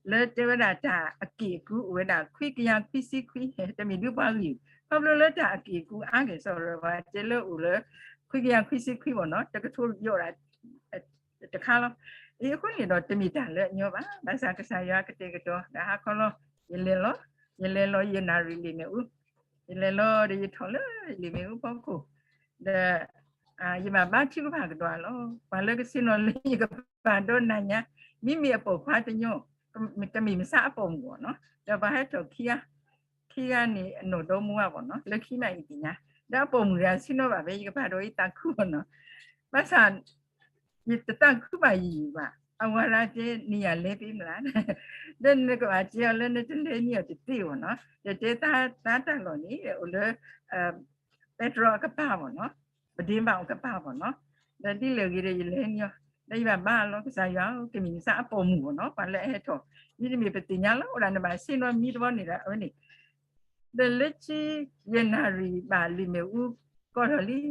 လၢတဲဝဲဒၣ်တၢ်အက့ၢ်အကူအိၣ်ဝဲဒၣ် ခွံကယၤခွံဆံခွံ, တမ့ၢ်ဒုးပှၤဂံၢ်, ခီဖျိလၢတၢ်အက့ၢ်အကူအါက့ၤစီၤရၢၣ် ပှၤတဲလၢအိၣ်လၢ ခွံကယၤခွံဆံခွံဘၣ်နီၤ, တကထိယီၣ်ဒၣ် တခါလီၤ. အဃိန့ၣ်ဒီးတမ့ၢ်တၢ်လၢအညီဘၣ်. ဘၣ်ဆၣ်ကစၢ်ယွၤကတဲာ်ကတီၤဒီးဟါခီလီၤ. ယလဲၤလီၤ, ယလဲၤလီၤယနၣ်ရံၣ်လံာ်မ့ၣ်အူ, ယလဲၤလီၤဒီးယထီၣ်လၢလံာ်မ့ၣ်အူဖီခိၣ်, ဒီး ယဘၣ်ဘါထုကဖၣ်ကဒီးလီၤ. ပှၤလၢကဆ့ၣ်နီၤလၢယကပာ်ဒီနၤညါ, မ့မ့ၢ်အပိာ်ခွါတညီ, တမ့ၢ်မဆါအပိာ်မုၣ်ဘၣ်နီၤ, ဒီးပှၤဟဲထီၣ်ခံဂၤ, ခံဂၤန့ၣ်အနီၢ်ဒီမါဝၤဘၣ်နီၤ, လၢခံမးအံၤသ့ၣ်ညါ, ဒီးအပိာ်မုၣ်တဂၤဆ့ၣ်နီၤဘၣ်ဖဲယကပာ်ဒီးယသးခုဘၣ်နီၤ. ဘၣ်ဆၣ် ယတသးခုဘၣ်ယံာ်ဘၣ်, အဝၤရၤတဲ နံၣ်ယၤလဲၤသ့မလၢ်, ဒီးနကဘၣ်တဲအီၤလၢနတလဲၤန့ၢ်အီၤတသ့ဘၣ်နီၤ, ယတဲသးတၢ်လီၢ်န့ၣ် အိၣ်လၢ ပဲတြီအကပၤဘၣ်နီၤ, ပဒ့ဘၣ်အကပၤဘၣ်နီၤ, ဒီးဒ်လဲၣ်ဂ့ၤဒီးယလဲၤန့ၢ်အီၤ, ဒီးယဘၣ်ဘါအလီၤ ကစၢ်ယွၤဧၢ, ကမ့ၢ်မဆါအပိာ်မုၣ်ဘၣ်နီၤ, ပှၤလၢအဟဲထီၣ်, မ့တမ့ၢ်ပသ့ၣ်ညါလီၤ, အိၣ်ဒၣ်နဘၣ်ဆ့ၣ်နီၤမံတဘီန့ၣ်ဒီး အဝဲန့ၣ် ဒီးလၢခံ ယနၣ်ရံၣ်ဘၣ်လံာ်မ့ၣ်အူကီၢ်ထီၣ်လံ,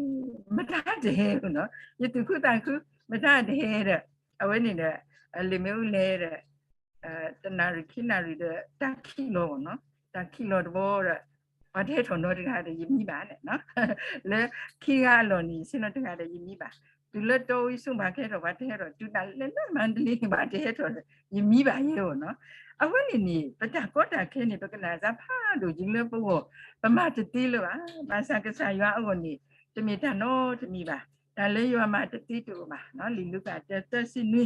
မတၤတဟဲနီၤ, ယသူၣ်ခုသးခု, မတၤတဟဲဒီး အဝဲန့ၣ်ဒီး လံာ်မ့ၣ်အူလဲၤဒီး တနၣ်ရံၣ်ခံနၣ်ရံၣ်ဒီး တၢ်ခံးလီၤဘၣ်နီၤ, တၢ်ခံးလီၤတဘီဒီး ပှၤတဟဲထီၣ်နီတဂၤဒီး ယမံဘၣ်န့ၣ်, လၢခံဂၤအလီၢ်န့ၣ် ယဆ့ၣ်နီၤတဂၤဒီး ယမံဘၣ်, တုၤလၢတီဝံၤဆူၣ်ပှၤကဟဲထီၣ် ပှၤတဟဲထီၣ်, တုၤဒၣ်လဲာ်လၢမါတလ့န့ၣ် ပှၤတဟဲထီၣ်ဒီး ယမံဘၣ်ယဲဘၣ်နီၤ. အဝဲန့ၣ်န့ၣ် ပတၢ်ကီတၢ်ခဲန့ၣ် ပကနၣ်စၢ်ဖးဒိၣ်က့ၤလၢပဂီၢ်, ပမၤတသ့လၢၤဘၣ်, ဘၣ်ဆၣ်ကစၢ်ယွၤအဂီၢ်န့ၣ် တမ့ၢ်တၢ်နီတမံၤဘၣ်, တၢ်လၢယွၤမၤတသ့တအိၣ်ဘၣ်, လံာ်လူၤကၣ်တၢသၢဆံနွံ,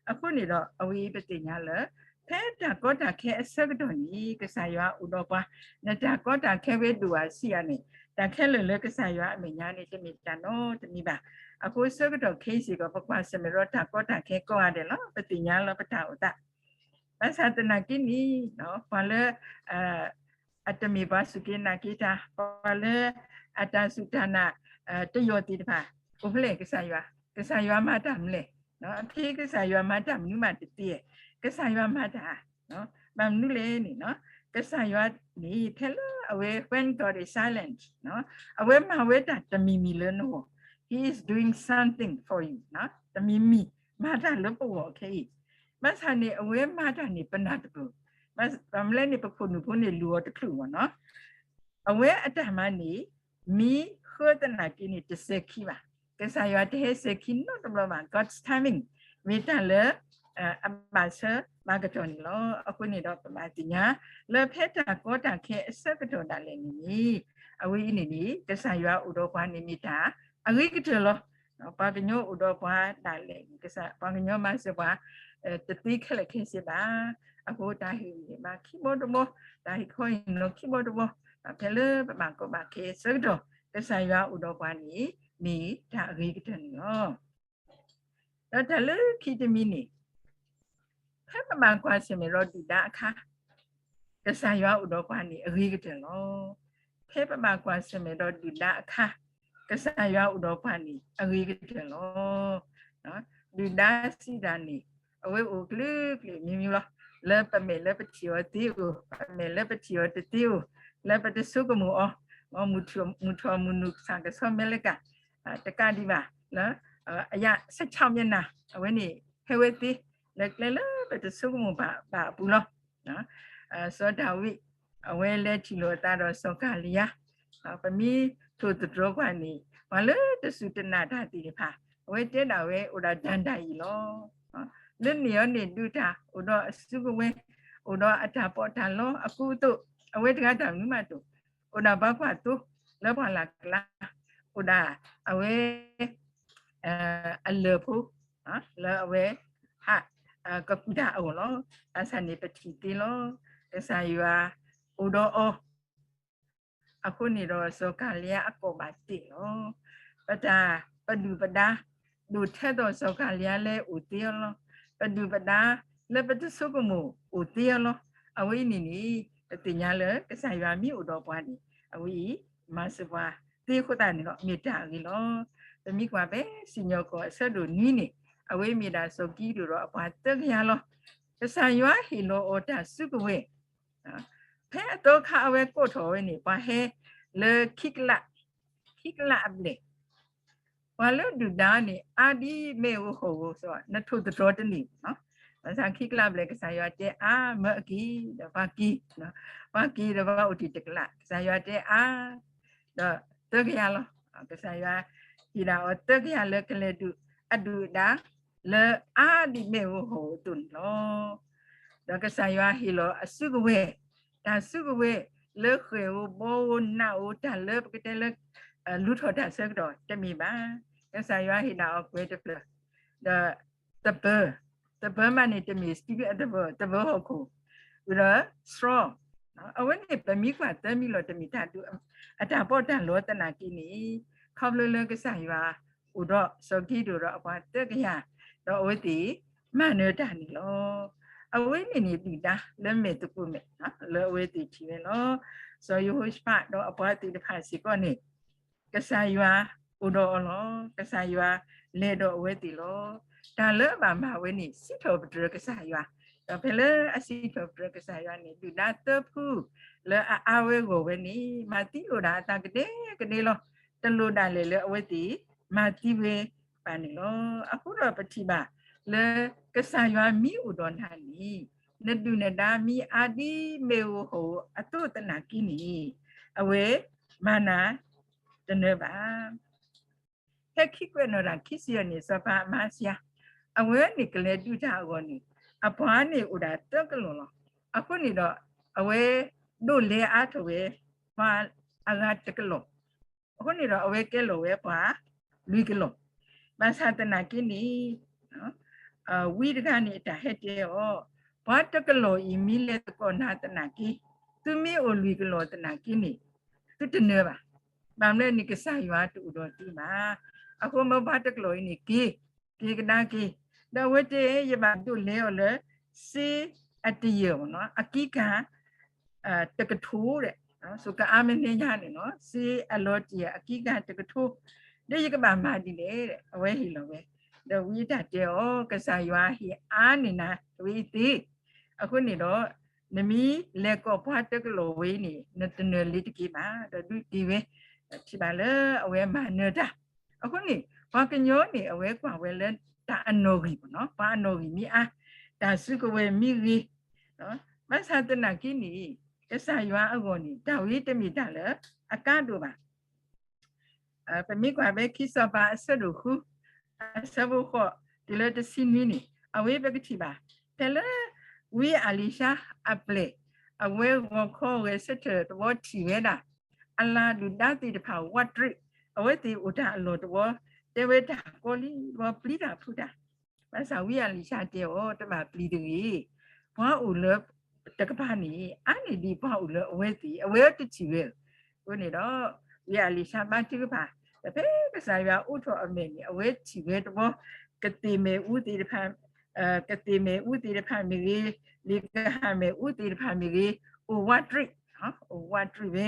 အဃိန့ၣ်ဒီး အဝဲပသ့ၣ်ညါလၢ ဖဲတၢ်ကီတၢ်ခဲအဆၢကတီၢ်န့ၣ် ကစၢ်ယွၤအိၣ်ဒီးပှၤ, နတၢ်ကီတၢ်ခဲဝဲဒိၣ်ဘၣ်ဆံးဧါန့ၣ် တၢ်ခဲလၢာ်လၢကစၢ်ယွၤအမဲာ်ညါန့ၣ် တမ့ၢ်တၢ်နီတမံၤဘၣ်. အဃိဆၢကတီၢ်ခဲအံၤစ့ၢ်ကီး ပကွၢ်ဆၢၣ်မဲာ်ဒီးတၢ်ကီတၢ်ခဲကိးဂၤဒဲးလီၤ, ပသ့ၣ်ညါလီၤပတၢ်အိၣ်သး ဘၣ်ဆၣ်သနာ်က့န့ၣ် ပှၤလၢ အတမ့ၢ်ပှၤစူၢ်က့ၤနာ်က့ၤတၢ်, ပှၤလၢ အတၢ်စူၢ်တၢ်နာ် တယိာ်သ့ၣ်တဖၣ် အိၣ်ဖျဲၣ်ကစၢ်ယွၤ, ကစၢ်ယွၤမၤတၢ်မနုၤလဲၣ်, အဖဲကစၢ်ယွၤမၤတၢ်မနုၤမးတသ့, ကစၢ်ယွၤမၤတၢ် ဘၣ်မနုၤလဲၣ်န့ၣ် ကစၢ်ယွၤန့ၣ် ဖဲလၢအဝဲ when God is silent အဝဲမၤဝဲတၢ်တမံၤမံၤလၢနဂီၢ်, He is doing something for you တမံၤမံၤ မၤတၢ်လၢပဂီၢ်ခဲအံၤ, ဘၣ်ဆၣ်န့ၣ် အဝဲမၤတၢ်န့ၣ် ပနၢ်တပၢၢ်, ဘၣ်မနုၤလဲၣ်န့ၣ် ပခိၣ်နူာ်ဖိန့ၣ်လူၤအီၤတချုးဘၣ်နီၤ အဝဲအတၢ်မၤန့ၣ် မ့ၢ်ဃၢသနာ်က့န့ၣ် တစဲၤခံဘၣ်. ကစၢ်ယွၤတဟဲစဲၤခံနီတဘျီဘၣ်. God's timing မ့ၢ်တၢ်လၢ အဘၣ်ဆၢဘၣ်ကတီၢ်န့ၣ်လီၤ. အဃိန့ၣ်ဒီး ပဘၣ်သ့ၣ်ညါ လၢဖဲတၢ်ကီတၢ်ခဲအဆၢကတီၢ်ဒၣ်လဲာ်န့ၣ်န့ၣ် အဝဲအံၤန့ၣ်န့ၣ် ကစၢ်ယွၤအိၣ်ဒီးပှၤန့ၣ်မ့ၢ်တၢ်အဂ့ၤကတၢၢ်လီၤ. ပှၤကညီအိၣ်ဒီးပှၤဒၣ်လဲာ်, ပှၤကညီမၤစၢၤပှၤ တသ့ခဲလၢာ်ခဲဆ့ဘၣ်. အဃိတၢ်ဟ့ၣ်ဂံၢ်ဟ့ၣ်ဘါခံဘီတဘီ, တၢ်ဟ့ၣ်ခီဟ့ၣ်နီၤခံဘီတဘီ, ဖဲလၢပဘၣ်ကီဘၣ်ခဲအဆၢကတီၢ် ကစၢ်ယွၤအိၣ်ဒီးပှၤန့ၣ် မ့ၢ်တၢ်အဂ့ၤကတၢၢ်န့ၣ်လီၤ. ဒီးတၢ်လၢခံတမံၤန့ၣ် ဖဲပဘၣ်ကွၢ်ဆၢၣ်မဲာ်ဒီးဒုၣ်ဒါအခါ ကစၢ်ယွၤအိၣ်ဒီးပှၤန့ၣ်အဂ့ၤကတၢၢ်လီၤ. ဖဲပဘၣ်ကွၢ်ဆၢၣ်မဲာ်ဒီးဒုၣ်ဒါအခါ ကစၢ်ယွၤအိၣ်ဒီးပှၤန့ၣ်အဂ့ၤကတၢၢ်လီၤ. ဒုၣ်ဒါစံးတၢ်န့ၣ် အဝဲအိၣ်ကျၢၤကျၢၤမံၤမံၤလီၤ. လၢပမဲာ်လၢပထံၣ်အီၤသ့အိၣ်, ပမဲာ်လၢပထံၣ်အီၤတသ့အိၣ်, လၢပတဆိကမိၣ်အီၤ, မုၢ်ထီၣ်မုၢ်နုာ်ဆၣ်ကဆီမဲလၢကၣ် တကးဒံးဘၣ်လၢ အယၣ်ဆၢဆီမျက်နှာ အဝဲန့ၣ် ဟဲဝဲသ့ လၢကျဲလၢပတဆိကမိၣ်ဘၣ်အပူၤလီၤ. စီၤဒၤဝံး အဝဲလဲၤထံၣ်လိာ်အသးဒီးစီၤကၤလံယါ, ပမ့ၢ်ထိၣ်သတြီၤကွၢ်န့ၣ် ပှၤလၢတစူၢ်တနာ်တၢ်သ့ၣ်တဖၣ် အဝဲတဲဒၣ်ဝဲအိၣ်ဒီးဒၣ်ဒၣ်အံၤလီၤ. လၢန့ၣ်အီၤန့ၣ်ဒုးတၢ် အိၣ်ဒီးအစုကဝဲၤ, အိၣ်ဒီးအတၢ်ပီးတၢ်လီအကူအသိး, အဝဲတဂၤတၢ်မနုၤမးတအိၣ်, အိၣ်ဒီးပှၤကွၢ်သိလၢပှၢ်လၢ်ကျါ, အိၣ်ဒီးအဝဲ အလၢၢ်ဖိ လၢအဝဲ ဟး ကကူၣ်တၢ်အဂီၢ်လီၤ. ဘၣ်ဆၣ်န့ၣ်ပထံၣ်သ့လီၤ. ကစၢ်ယွၤအိၣ်ဒီးအီၤ အဃိန့ၣ်ဒီးစီၤကၤလံယါအကိးဘၣ်တ့ၢ်လီၤ. ပတၢ်ပဒုၣ်ပဒါ ဒိၣ်ထဲသိးစီၤကၤလံယါလၢအိၣ်သ့အီၤလီၤ. ပဒုၣ်ပဒါလၢပတဆိကမိၣ်အိၣ်သ့အီၤလီၤ. အဝဲအံၤန့ၣ်န့ၣ် ပသ့ၣ်ညါလၢကစၢ်ယွၤမ့ၢ်အိၣ်ဒီးပှၤန့ၣ် အဝဲအံၤ မၤစၢၤပှၤသ့အဃိသတးန့ၣ်ဒီး မ့ၢ်တၢ်အဂ့ၤလီၤ. ပမ့ၢ်ကွၢ်ဖဲစံၣ်ညီၣ်ကွီၢ်အဆၢဒိၣ်နွံန့ၣ် အဝဲမ့ၢ်ဒၣ်စီၤကံးဒဧိၣ်ဒီးအပှၤသၢကယၤလီၤ. ကစၢ်ယွၤဟ့ၣ်လီၤအီၤတၢ်စုကဝဲၤ ဖဲအသီခါအဝဲကိးထီၣ်ဝဲန့ၣ် ပှၤဟဲလၢခံကလး, ခံကလးအဘျဲၣ်, ပှၤလၢဒုၣ်ဒါန့ၣ် အါဒ်မ့ၣ်အူဟီၣ်ဧိၤ, နထိၣ်သတြီၤတန့ၢ်ဘၣ်. ဘၣ်ဆၣ်ခံကလးအဘျဲၣ် ကစၢ်ယွၤတဲအါမၢအက့ၤ, ဒီးပှၤက့ၤ, ပှၤက့ၤဒီးပှၤအိၣ်တ့ၢ်တကလး, ကစၢ်ယွၤတဲအါ ဒီးသၢကယၤလီၤ. ကစၢ်ယွၤဟ့ၣ်ဒၣ်အီၤသၢကယၤလၢကလဲၤဒုးအဒုၣ်အဒါ လၢအါဒ်မ့ၣ်အူဟီၣ်ဧိၤအသိးန့ၣ်လီၤ. ဒီးကစၢ်ယွၤဟ့ၣ်လီၤအစုကဝဲၤ, တၢ်စုကဝဲၤလၢဃဲၣ်ဧိၤဘီဧိၤ နးဧိၤ တၢ်လၢပကတဲလၢ လူၤထီၣ်တၢ်ဆၢကတီၢ်တမ့ၢ်ဘၣ်. ကစၢ်ယွၤဟ့ၣ်ဒၣ်အီၤကွဲၤတဖျၢၣ်, ဒီးသပၢၤ, သပၢၤမးန့ၣ်တမ့ၢ်စံးဘံအသပၢၤ, သပၢၤဟီၣ်ခိၣ်, ဒီးဆှီ, အဝဲန့ၣ်ပမ့ၢ်ကွၢ်သၢမံၤလီၤ တမ့ၢ်တၢ်ဒုးအတၢ်ပီးတၢ်လီသနာ်က့န့ၣ် ခီဖျိလၢကစၢ်ယွၤအိၣ်ဒီးစီၤကံးဒဧိၣ်ဒီးအပှၤသၢကယၤ, ဒီးအဝဲသ့ၣ်မၤနၢၤတၢ်န့ၣ်လီၤ. အဝဲန့ၣ်န့ၣ်ဒုၣ်ဒါလၢမဲာ်သကိးမဲာ် လၢအဝဲသ့ၣ်ထံၣ်ဝဲလီၤ. စီၤယဟိၤၡဖးဒီးအပှၤသ့ၣ်တဖၣ်စ့ၢ်ကီးန့ၣ် ကစၢ်ယွၤအိၣ်ဒီးအီၤလီၤ. ကစၢ်ယွၤလဲၤဒီးအဝဲသ့ၣ်လီၤ. တၢ်လၢအဘၣ်မၤဝဲန့ၣ် စံးထီၣ်ပတြၢၤကစၢ်ယွၤ, ဒီးဖဲလၢအစံးထီၣ်ပတြၢၤကစၢ်ယွၤန့ၣ် ဒုၣ်ဒါသၢဖု လၢအအါဝဲဂီၢ်ဝဲန့ၣ် မၤသံလိာ်ဒၣ်အသးကဒဲကဒဲလီၤ. တလိၣ်ဒၣ်လဲာ်လၢအဝဲသ့ၣ်မၤသံဝဲဘၣ်န့ၣ်လီၤ. အဃိဒီးပထံၣ်ဘၣ်လၢကစၢ်ယွၤမ့ၢ်အိၣ်ဒီးနၤန့ၣ် နဒုၣ်နဒါမ့ၢ်အါဒ်မ့ၣ်အူဟီၣ်ဧိၤအသိးသနာ်က့န့ၣ် အဝဲမၤနၤတနၢၤဘၣ်. ဖဲခံကွဲးနီၣ်တၢ်ခံဆံယဲၢ်န့ၣ် စီၤပၤအမၤစယၤ အဝဲန့ၣ်ကလဲၤဒုးတၢ်အဂီၢ်န့ၣ် အပှၤန့ၣ်အိၣ်ဒၣ်သၢကလီၢ်လီၤ. အဃိန့ၣ်ဒီး အဝဲဒိးလဲအါထီၣ်ဝဲ ပှၤအဂၤတကလီၢ်, အဃိန့ၣ်ဒီးအဝဲကဲလီၤဝဲပှၤလွံၢ်ကလီၢ်. ဘၣ်ဆၣ်သနာ်က့န့ၣ် ဝံတဂၤန့ၣ်အတၢ်ဟဲတဲအီၤ, ပှၤတကလီၢ်အံၤမ့ၢ်လဲၤသကိးနၤသနာ်က့, သုမ့ၢ်အိၣ်လွံၢ်ကလီၢ်သနာ်က့န့ၣ် သုတနၢၤဘၣ်. ဘၣ်မနုၤန့ၣ် ကစၢ်ယွၤတအိၣ်ဒီးသုဘၣ်. အဃိမ့ၢ်ပှၤတကလီၢ်အံၤန့ၣ် က့ၤ, က့ၤကဒါက့ၤ, ဒီးအဝဲတဲ ယဘၣ်ဒိးလဲအီၤလၢ စ့အတယၢၢ် အကံကၤ တကထိဒီး စ့ကအါမဲာ်ညါန့ၣ်လီၤ. စ့အလီၤတံၢ်အကံကၤတကထိ ဒီးယကဘၣ်မၤဒ်လဲၣ် အဝဲဟ့ၣ်လီၤဝဲ. ဒီးဝံအတၢ်တဲအီၤ, ကစၢ်ယွၤဟ့ၣ်အါန့ၢ်နၤဝဲအံၤသ့, အဃိန့ၣ်ဒီး နမ့ၢ်လဲၤကိးပှၤတကလီၢ်ဝဲအံၤန့ၣ် နတနၢၤလ့ၤတက့ၢ်ဘၣ်, ဒီးဒုးတ့ၢ်ဝဲ, ဒီးထံၣ်ဘၣ်လၢအဝဲမၤနၢၤတၢ်. အဃိန့ၣ် ပှၤကညီန့ၣ် အဝဲကွၢ်ဝဲလၢတၢ်အနီၣ်ဂံၢ်, ပှၤအနီၣ်ဂံၢ်မ့ၢ်အါ, တၢ်စုကဝဲၤမ့ၢ်ဂ့ၤ, ဘၣ်ဆၣ်သနာ်က့န့ၣ် ကစၢ်ယွၤအဂီၢ်န့ၣ် တၢ်ဝဲတမ့ၢ်တၢ်လၢအကါဒိၣ်ဘၣ်. ပမ့ၢ်ကွၢ်ဖဲခံစီၤပၤအဆၢဒိၣ်ဃု အဆၢဖိဃိးတုၤလၢတဆံနွံန့ၣ် အဝဲပကထံၣ်ဘၣ် ဖဲလၢဝံအလံၤၡါအပျဲၢ် အဝဲဂီၤခီဂဲၤဆၢထၢၣ်တဝီထံၣ်ဝဲဒၣ် အလၤဒုၣ်ဒါသ့ၣ်တဖၣ်ဝးတရံး အဝဲသ့ၣ်အိၣ်တၢ်အလီၢ်တဝီ တဲဝဲတၢ်ကီလံတဝီ ပျံၤတၢ်ဖုးတၢ်. ဘၣ်ဆၣ်ဝံအလံၤၡါတဲအီၤ တဘၣ်ပျံၤတဂ့ၤ. ပှၤအိၣ်လၢတကပၤန့ၣ် အါန့ၢ်ဒံးပှၤအိၣ်လၢအဝဲသ့ၣ် အဝဲတထံၣ်ဝဲဧၢ. အဃိန့ၣ်ဒီး ဝံအလံၤၡါဘါထုကဖၣ် ဒီးဖဲကစၢ်ယွၤအိးထီၣ်အမဲာ်န့ၣ် အဝဲထံၣ်ဝဲတဘျီ ကသ့ၣ်မ့ၣ်အူသ့ၣ်တဖၣ် ကသ့ၣ်မ့ၣ်အူသ့ၣ်တဖၣ်မ့ၢ်ဂ့ၤ, လံာ်ကဟၣ်မ့ၣ်အူသ့ၣ်တဖၣ်မ့ၢ်ဂ့ၤ, အိၣ်ဝးတရံး, အိၣ်ဝးတရံးဝဲ.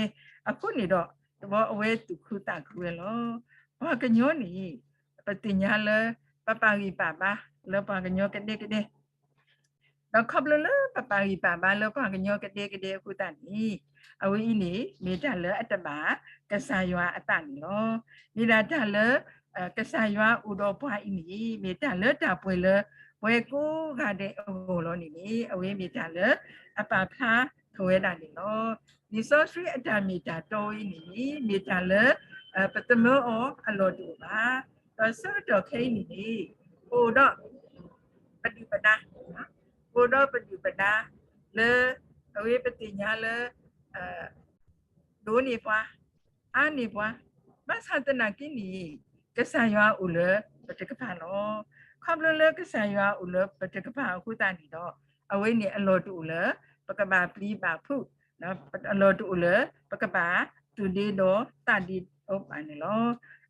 အဃိန့ၣ်ဒီး တဘျီအဝဲသူၣ်ခုသးခုဝဲလီၤ. ပှၤကညီန့ၣ် ပသ့ၣ်ညါလၢ ပပာ်ဂံၢ်ပာ်ဘါလၢပှၤကညီကဒဲကဒဲ ဒီးခီဖျိလၢပပာ်ဂံၢ်ပာ်ဘါလၢပှၤကညီကဒဲကဒဲအဃိသတးန့ၣ် အဝဲအံၤန့ၣ် မ့ၢ်တၢ်လၢအတဘၣ်ကစၢ်ယွၤအသးန့ၣ်လီၤ. မ့ၢ်ဒၣ်တၢ်လၢ ကစၢ်ယွၤအိၣ်ဒီးပှၤအံၤန့ၣ် မ့ၢ်တၢ်လၢတၢ်ပှဲၤလၢ ပှၤကိးဂၤဒဲးအဂီၢ်လီၤန့ၣ်န့ၣ် အဝဲမ့ၢ်တၢ်လၢအပာ်ဖျါထီၣ်ဝဲဒၣ်န့ၣ်လီၤ. လံာ်စီဆှံအတၢ်မ့ၢ်တၢ်တီဝဲအံၤန့ၣ်န့ၣ် မ့ၢ်တၢ်လၢ ပသမၢအီၤအလီၢ်တအိၣ်ဘၣ်. ဒီးဆၢကတီၢ်ခဲအံၤန့ၣ်န့ၣ် ပအိၣ်ဒီး ပဒုၣ်ပဒါ ပအိၣ်ဒီးပဒုၣ်ပဒါ လၢ အဝဲပသ့ၣ်ညါလၢ ဒိးန့ၢ်ပှၤ အါန့ၢ်ပှၤ ဘၣ်ဆၣ်သနာ်က့န့ၣ် ကစၢ်ယွၤအိၣ်လၢပတကပၤလီၤ. ခီဖျိလၢကစၢ်ယွၤအိၣ်လၢပတကပၤအဃိသတးန့ၣ်ဒီး အဝဲန့ၣ်အလီၢ်တအိၣ်လၢ ပကဘၣ်ပျံၤဘၣ်ဖုး အလီၢ်တအိၣ်လၢ ပကဘၣ်သူၣ်ဒ့ဒီးသးဒ့အီၤဘၣ်န့ၣ်လီၤ.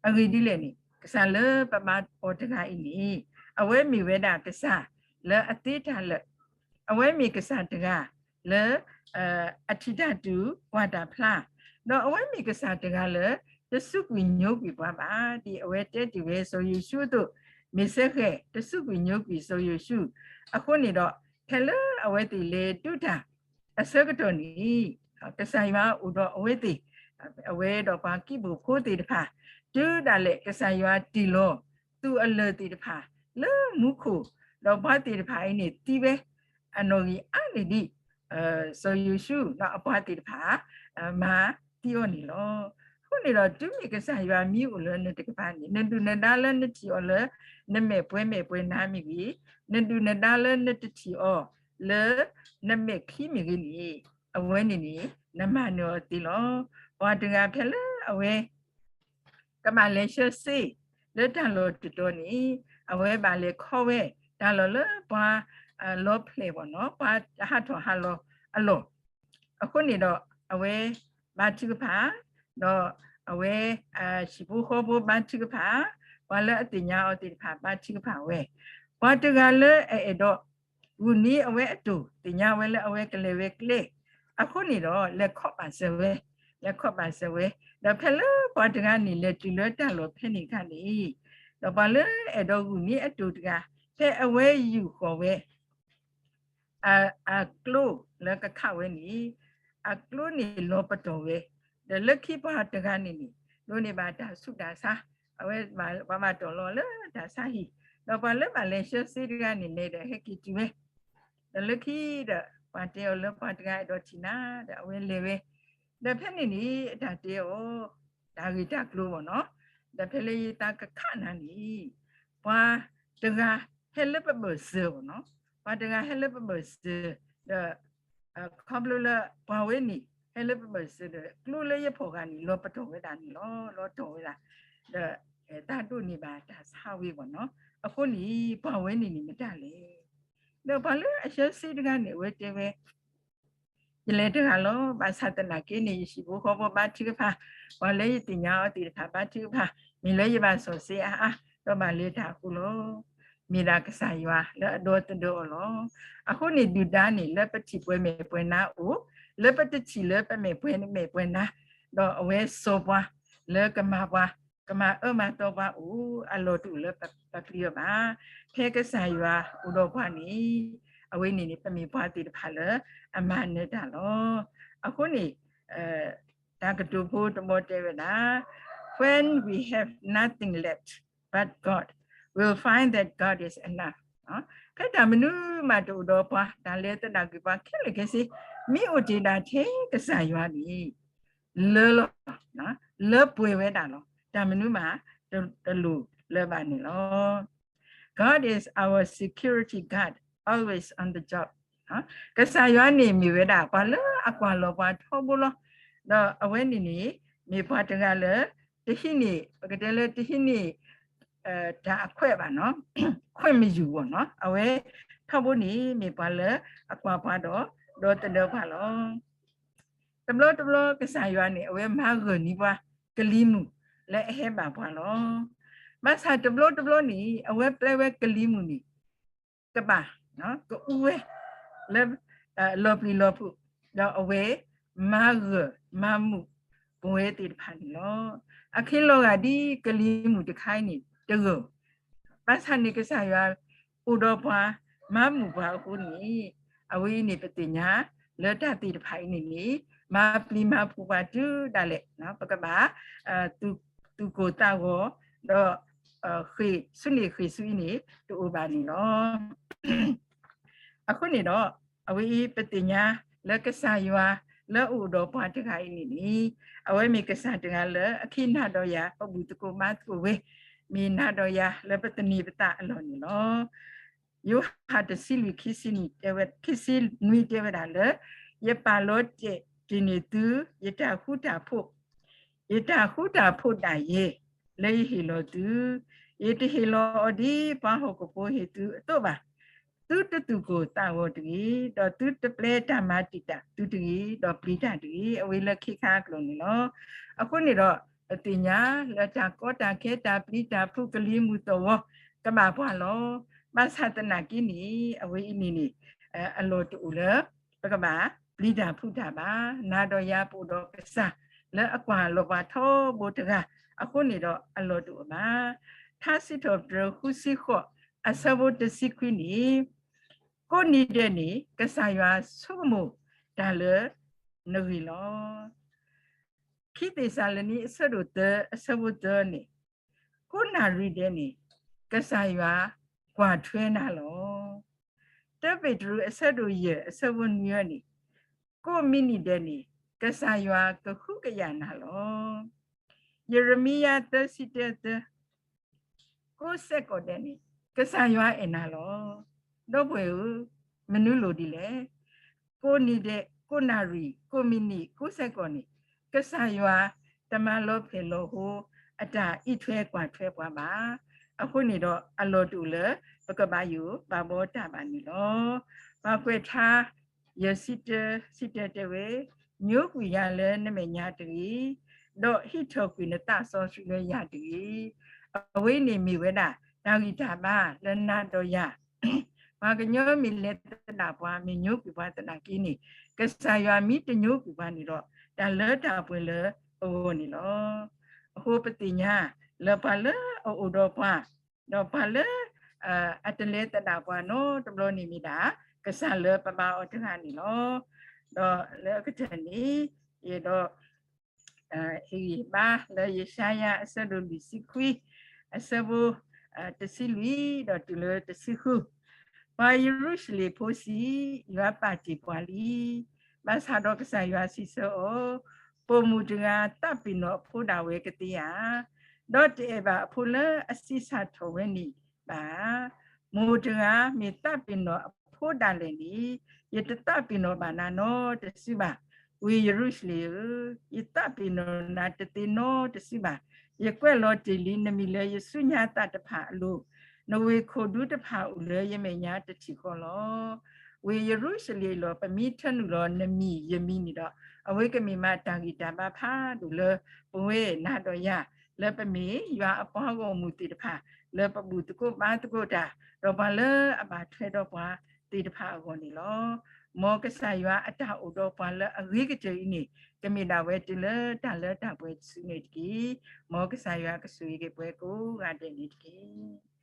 အဂ့ၢ်ဒ်လဲၣ်န့ၣ် ကစၢ်လၢပဘါအီၤတဂၤအံၤန့ၣ် အဝဲမ့ၢ်ဝဲဒၣ်ကစၢ်လၢအသ့တၢ်လၢာ် အဝဲမ့ၢ်ကစၢ်တဂၤလၢ အထံၣ်တၢ်တူၢ်ကွၢ်တၢ်ဖျါ, ဒီးအဝဲမ့ၢ်ကစၢ်တဂၤလၢ တစူးကွံာ်ညိကွံာ်ပှၤဘၣ်, ဒ်အဝဲတဲတ့ၢ်ဝဲစီၤယိၤၡူအသိး, မ့ၢ်စ့ၢ်ကီး တစူးကွံာ်ညိကွံာ်စီၤယိၤၡူ, အဃိန့ၣ်ဒီး ဖဲလၢအဝဲသ့ၣ်လဲၤဒုးတၢ်အဆၢကတီၢ်န့ၣ် ကစၢ်ယွၤအိၣ်ဒီးအဝဲသ့ၣ်, အဝဲဒီးပှၤကံၢ်ဘိၣ်ဖိသ့ၣ်တဖၣ်, တုၤဒၣ်လဲာ်ကစၢ်ယွၤတ့ၢ်လီၤ သူၣ်အလၢာ်သ့ၣ်တဖၣ် လၢမူခိၣ်, ဒီးပှၤသ့ၣ်တဖၣ်အံၤန့ၣ်သံဝဲ, အနီၣ်ဂံၢ်အါန့ၢ်ဒံး စီၤယိၤၡူ ဒီးအပှၤသ့ၣ်တဖၣ် မၤသံအီၤန့ၣ်လီၤ. အဃိန့ၣ်ဒီး တုၤမ့ၢ်ကစၢ်ယွၤမ့ၢ်အိၣ်လၢနတကပၤန့ၣ် နဒုၣ်နဒါလၢနထံၣ်အီၤလၢ နမဲာ်ပှဲၤမဲာ်ပှဲၤနါမ့ၢ်ဂ့ၤ, နဒုၣ်နဒါလၢနတထံၣ်အီၤလၢ နမဲာ်ချံမ့ၢ်ဂ့ၤန့ၣ် အဝဲန့ၣ်န့ၣ် နမၤနၢၤအီၤသ့လီၤ. ပှၤတဂၤဖဲလၢအဝဲ ကဘၣ်လဲၤဆှၢစ့ လၢတၢ်လီၢ်တတီၤန့ၣ် အဝဲဘၣ်လဲၤခီဝဲ တၢ်လီၢ်လၢပှၤလီဖျဲၣ်ဘၣ်နီၤ ပှၤဟးထီၣ်ဟးလီၤအလီၢ်, အဃိန့ၣ်ဒီး အဝဲဘါထုကဖၣ်, ဒီးအဝဲ ဟံၣ်ဖိဃီဖိဘါထုကဖၣ်, ပှၤလၢအသ့ၣ်ညါအီၤသ့ၣ်တဖၣ်ဘါထုကဖၣ်ဝဲ, ပှၤတဂၤလၢအအဲၣ်ဒိး ဂုာ်န့ၢ်အဝဲအတိၢ် သ့ၣ်ညါဝဲလၢအဝဲကလဲၤဝဲကျဲ, အဃိန့ၣ်ဒီး လဲၤခီၣ်ဘၣ်စၢၤဝဲ, လဲၤခီၣ်ဘၣ်စၢၤဝဲ, ဒီးဖဲလၢပှၤတဂၤန့ၣ် လဲၤတုၤလၢတၢ်လီၢ်ဖဲန့ၣ်အခါန့ၣ်, ဒီးပှၤလၢအဲၣ်ဒိးဂုာ်န့ၢ်အတိၢ်တဂၤ ဖဲအဝဲယူာ်ဃီၤဝဲ အကျိလၢကခးဝဲန့ၣ်, အကျိန့ၣ်လီၤပတီၢ်ဝဲ, ဒီးလၢခံပှၤတဂၤန့ၣ်န့ၣ် ဒိးန့ၢ်ဘၣ်တၢ်ဆူးတၢ်ဆါ, အဝဲပှၤဘၣ်တီၢ်လီၤလၢတၢ်ဆါဟံၣ်, ဒီးပှၤလၢဘၣ်လဲၤဆှၢစ့တဂၤန့ၣ် လဲၤဒီးဟဲက့ၤတုၤဝဲ, ဒီးလၢခံဒီး ပှၤတဲအီၤလၢပှၤတဂၤအဲၣ်ဒိးထံၣ်နၤ ဒီးအဝဲလဲၤဝဲ, ဒီးဖဲန့ၣ်န့ၣ် အတၢ်တဲအီၤ တၢ်ဂ့ၢ်တၢ်ကျိၤဘၣ်နီၤ, ဒီးဖဲလၢယသးကခးနၤန့ၣ် ပှၤတဂၤဟဲလၢပဘၢၣ်စၢၤဘၣ်နီၤ, ပှၤတဂၤဟဲလၢပဘၢၣ်စၢၤ, ဒီး ခီဖျိလၢပှၤဝဲန့ၣ် ဟဲလၢပဘၢၣ်စၢၤဒီး ကျိလၢယဖီၣ်ဂၤန့ၣ် လီၤပတီၢ်ဝဲဒၣ်န့ၣ်လီၤ, လီၤတီၢ်ဝဲဒၣ်, ဒီး တၢ်ဒိးန့ၢ်ဘၣ်တၢ်ဆါဝံၤဘၣ်နီၤ, အဃိန့ၣ် ပှၤဝဲန့ၣ်န့ၣ်မတၤလဲၣ်, ဒီးပှၤလၢအဆှၢစ့တဂၤန့ၣ် အဝဲတဲဝဲ ယလဲၤတဂၤလီၤ, ဘၣ်ဆၣ်သနာ်က့န့ၣ် ယဟံၣ်ဖိဃီဖိဘါထုကဖၣ်, ပှၤလၢယသ့ၣ်ညါအီၤသ့ၣ်တဖၣ်ဘါထုကဖၣ်, မ့ၢ်လၢယဘၣ်စီၣ်စ့အါအါ, ဒီးဘၣ်လဲၤတၢ်အဃိလီၤ. မ့ၢ်ဒၣ်ကစၢ်ယွၤလၢအဒီသဒၢအီၤလီၤ. အဃိန့ၣ်ဒုၣ်ဒါန့ၣ် လၢပထံၣ်ပှဲၤမဲာ်ပှဲၤနါအိၣ်, လၢပတထံၣ်လၢပမဲာ်ပှဲၤမဲာ်ပှဲၤနါ, ဒီးအဝဲစီၤပှၤလၢကမၤပှၤ, ကမၤအၢမၤသီပှၤအိၣ်အလီၢ်တအိၣ်လၢပပျံၤအီၤဘၣ်. ဖဲကစၢ်ယွၤအိၣ်ဒီးပှၤန့ၣ်, အဝဲန့ၣ်န့ၣ် ပမ့ၢ်ပှၤသ့ၣ်တဖၣ်လၢအမၤနၢၤတၢ်လီၤ. အဃိန့ၣ် တၢ်ကတိၤဖိတဘီတဲဝဲဒၣ်, When we have nothing left but God, we'll find that God is enough. ဖဲတၢ်မနုၤမးတအိၣ်ဒီးပှၤ, တၢ်လဲၤသဒၣ်ကွံာ်ပှၤခဲလၢာ်ခဲဆ့, မ့ၢ်အိၣ်တ့ၢ်ဒၣ်ထဲကစၢ်ယွၤန့ၣ် လၢလီၤ, လၢပှဲၤဝဲဒၣ်လီၤ. တၢ်မနုၤမး တလိၣ်လၢၤဘၣ်န့ၣ်လီၤ. God is our security guard, always on the job. ကစၢ်ယွၤန့ၣ်မ့ၢ်ဝဲဒၣ် ပှၤလၢအကွၢ်လီၤပှၤထီဘိလီၤ. ဒီးအဝဲန့ၣ်န့ၣ် မ့ၢ်ပှၤတဂၤလၢ တဟံးန့ၢ်, ပကတဲလၢတဟံးန့ၢ် တၢ်အခွဲးဘၣ်နီၤ, ခွဲးမယူၢ်ဘၣ်နီၤ, အဝဲ ထီဘိန့ၣ်မ့ၢ်ပှၤလၢအကွၢ်ပှၤဒီး ဒီသဒၢပှၤလီၤ. တဘျီတဘျီကစၢ်ယွၤန့ၣ် အဝဲမၤဂၢၢ်န့ၢ်ပှၤ ကလံၤမုၢ်လၢအဟဲဘၣ်ပှၤလီၤ. ဘၣ်ဆၣ်တဘျီတဘျီန့ၣ် အဝဲပျဲဝဲကလံၤမုၢ်န့ၣ် ကဘၣ် ကအူဝဲ လၢ လီၤပျံၤလီၤဖုး, ဒီးအဝဲမၤဂၢၢ်မၤမုာ်ပဝဲသ့ၣ်တဖၣ်န့ၣ်လီၤ. အခဲလီၤဂာ်ဒ်ကလံၤမုၢ်တခါအံၤန့ၣ်တဂၢၢ် ဘၣ်ဆၣ်န့ၣ်ကစၢ်ယွၤအိၣ်ဒီးပှၤ မၤမုာ်ပှၤအဃိန့ၣ် အဝဲအံၤန့ၣ်ပသ့ၣ်ညါလၢတၢ်သ့ၣ်တဖၣ်အံၤန့ၣ်န့ၣ် မၤပျံၤမၤဖုးပှၤတုၤဒၣ်လဲာ် ပကဘၣ် သူၣ်ကိၢ်သးဂီၤ ဒီး ဃ့ၢ်ဆူန့ၣ်ဃ့ၢ်ဆူအံၤန့ၣ် တအိၣ်ဘၣ်န့ၣ်လီၤ. အဃိန့ၣ်ဒီး အဝဲအံၤပသ့ၣ်ညါလၢကစၢ်ယွၤလၢအအိၣ်ဒီးပှၤတဂၤအံၤန့ၣ်န့ၣ် အဝဲမ့ၢ်ကစၢ်တဂၤလၢအခံနၤဒီးယၤ ပဘူၣ်သကိးဘါသကိးဝဲ မ့ၢ်နၤဒီးယၤလၢပသန့ၤပသးအလီၢ်န့ၣ်လီၤ. ယိၤဟၣ်တဆံလွံၢ် ခံဆံနွံတဲဝဲဒၣ်လၢ ယပာ်လီၤတဲာ်တ့ၢ်န့ၢ်သု ယတၢ်ဃူတၢ်ဖိး ယတၢ်ဃူတၢ်ဖိးဒၣ်ယဲ လၢယဟ့ၣ်လီၤသု, ယတဟ့ၣ်လီၤအီၤဒ်ပှၤဟီၣ်ခိၣ်ဖိဟ့ၣ်သုအသိးဘၣ်. သုတသူၣ်ကိၢ်သးဂီၤတဂ့ၤ, ဒီးသုတပျဲတၢ်မၤတံာ်တာ်သုတဂ့ၤ, ဒီးပျံၤတၢ်တဂ့ၤ, အဝဲလၢခံခါအကျိၤန့ၣ်လီၤ. အဃိန့ၣ်ဒီး ပသ့ၣ်ညါလၢတၢ်ကီတၢ်ခဲ တၢ်ပျံၤတၢ်ဖုး ကလံၤမုၢ်သဝီ ကဘၣ်ပှၤလီၤ. ဘၣ်ဆၣ်သနာ်က့န့ၣ် အဝဲအံၤန့ၣ်န့ၣ် အလီၢ်တအိၣ်လၢ ပကဘၣ်ပျံၤတၢ်ဖုးတၢ်ဘၣ်. နၤဒီးယၤပအိၣ်ဒီးကစၢ်လၢအကွၢ်လီၤပှၤထီဘိတဂၤ အဃိန့ၣ်ဒီးအလီၢ်တအိၣ်ဘၣ်. ထါစံးထီၣ်ပတြၢၤဃုဆံဃိး အဆၢဖိတဆံခွံန့ၣ် ကိးနံၤဒဲးန့ၣ် ကစၢ်ယွၤဆိကမိၣ်တၢ်လၢနဂ့ၢ်လီၤ. ခံသ့းစၤလနံ အဆၢဒိၣ်သၢ အဆၢဖိသၢန့ၣ် ကိးနၣ်ရံၣ်ဒဲးန့ၣ် ကစၢ်ယွၤကွၢ်ထွဲနၤလီၤ. တၢပ့းတရူး အဆၢဒိၣ်ယဲၢ် အဆၢဖိနွံန့ၣ် ကိးမံးနံးဒဲးန့ၣ် ကစၢ်ယွၤကဟုကယာ်နၤလီၤ. ယရမံယၤ သၢဆံတၢ သၢ ကိးစဲးကီးဒဲးန့ၣ် ကစၢ်ယွၤအဲၣ်နၤလီၤ. ဒီပုၢ်ဝဲၢ်ဧၢ, မနုၤလိၣ်ဒ်လဲၣ်. ကိးနံၤဒဲး ကိးနၣ်ရံၣ် ကိးမံးနံး ကိးစဲးကီးန့ၣ် ကစၢ်ယွၤတမၤလီၤဖှဲးလီၤဟိ အတၢ်အံးထွဲကွၢ်ထွဲပှၤဘၣ်. အဃိန့ၣ်ဒီး အလီၢ်တအိၣ်လၢ ပကဘၣ်ယိၣ်ဘၣ်ဘီတၢ်ဘၣ်န့ၣ်လီၤ. ပှၤကွဲးထါ ယဲၢ်ဆံတၢ ဆံတၢတဲဝဲ, ညိကွံာ်ယၤလၢနမဲာ်ညါတဂ့ၤ, ဒီးဟံးထီၣ်ကွံာ်နသးစီဆှံလၢယၤတဂ့ၤ. အဝဲန့ၣ်မ့ၢ်ဝဲဒၣ် တၢ်ဂံၢ်တၢ်ဘါလၢနၤဒီးယၤ ပှၤကညီမ့ၢ်လဲၤသဒၣ်ပှၤ မ့ၢ်ညိကွံာ်ပှၤသနာ်က့န့ၣ် ကစၢ်ယွၤမ့ၢ်တညိကွံာ်ပှၤန့ၣ်ဒီး တၢ်လၢတၢ်ပှဲၤလၢပဂီၢ်န့ၣ်လီၤ. အဃိပသ့ၣ်ညါလၢပှၤလၢအအိၣ်ဒီးပှၤ ဒီးပှၤလၢ အတလဲၤသဒၣ်ပှၤနီတဘျီန့ၣ်မ့ၢ်ဒၣ် ကစၢ်လၢပဘါအီၤတဂၤန့ၣ်လီၤ. ဒီးလၢအကတၢၢ်န့ၣ် ယအဲၣ်ဒိး ဟ့ၣ်ဂံၢ်ဘါလၢယၡါယၤ အဆၢဒိၣ်လွံၢ်ဆံခွံ အဆၢဖိ တဆံလွံၢ် ဒီးတုၤလၢတဆံဃု, ပှၤယရူၤၡလ့ၣ်ဖိစံး, ယွၤပာ်တ့ၢ်ပှၤလံ. ဘၣ်ဆၣ်ဒီးကစၢ်ယွၤစံးဆၢအီၤ, ပိာ်မုၣ်တဂၤသးပ့ၤနီၣ်အဖိဒၣ်ဝဲကသ့ဧါ, ဒီးတအဲၣ်ဘၣ်အဖိလၢအဆံးစၢ်ထီၣ်ဝဲန့ၣ်ဘၣ်ဧါ. မိၢ်တဂၤမ့ၢ်သးပ့ၤနီၣ်အဖိဒၣ်လဲာ်န့ၣ် ယတသးပ့ၤနီၣ်ဘၣ်နၤနီတစုဘၣ်. ဝ့ၢ်ယရူၤၡလ့ၣ်ဧၢ, ယသးပ့ၤနီၣ်နၤတသ့နီတစုဘၣ်. ယကွဲးလီၤတ့ၢ်လံနမံၤလၢယဆူညါသၣ်တဖၣ်အလိၤ, နဝ့ၢ်ခိၣ်ဒူတဖၣ်အိၣ်လၢယမဲာ်ညါတထံၣ်ဃီလီၤ. ဝ့ၢ်ယရူၤၡလ့ၣ်လီၤ, ပမ့ၢ်ထၢနုာ်လီၤနမံၤယမံၤန့ၣ်ဒီး အဝဲကမ့ၢ်မးတၢ်ဂံၢ်တၢ်ဘါဖးဒိၣ်လၢပဝဲနၤဒီးယၤ လၢပမ့ၢ်ယွၤအပှၤဂီၢ်မုၢ်သ့ၣ်တဖၣ် လၢပဘူၣ်သကိးဘါသကိးတၢ် ဒီးပှၤလၢအဘၣ်ထွဲဒီးပှၤသ့ၣ်တဖၣ်အဂီၢ်န့ၣ်လီၤ. မ်ကစၢ်ယွၤအတၢ်အိၣ်ဒီးပှၤလၢအဂ့ၤကတၢၢ်အံၤန့ၣ် ကမ့ၢ်ဒၣ်ဝဲတုၤလၢတၢ်လၢတၢ်ပှဲၤတစုန့ၣ်တက့ၢ်. မ်ကစၢ်ယွၤကဆိၣ်ဂ့ၤက့ၤပှၤကိးဂၤဒဲးန့ၣ်တက့ၢ်.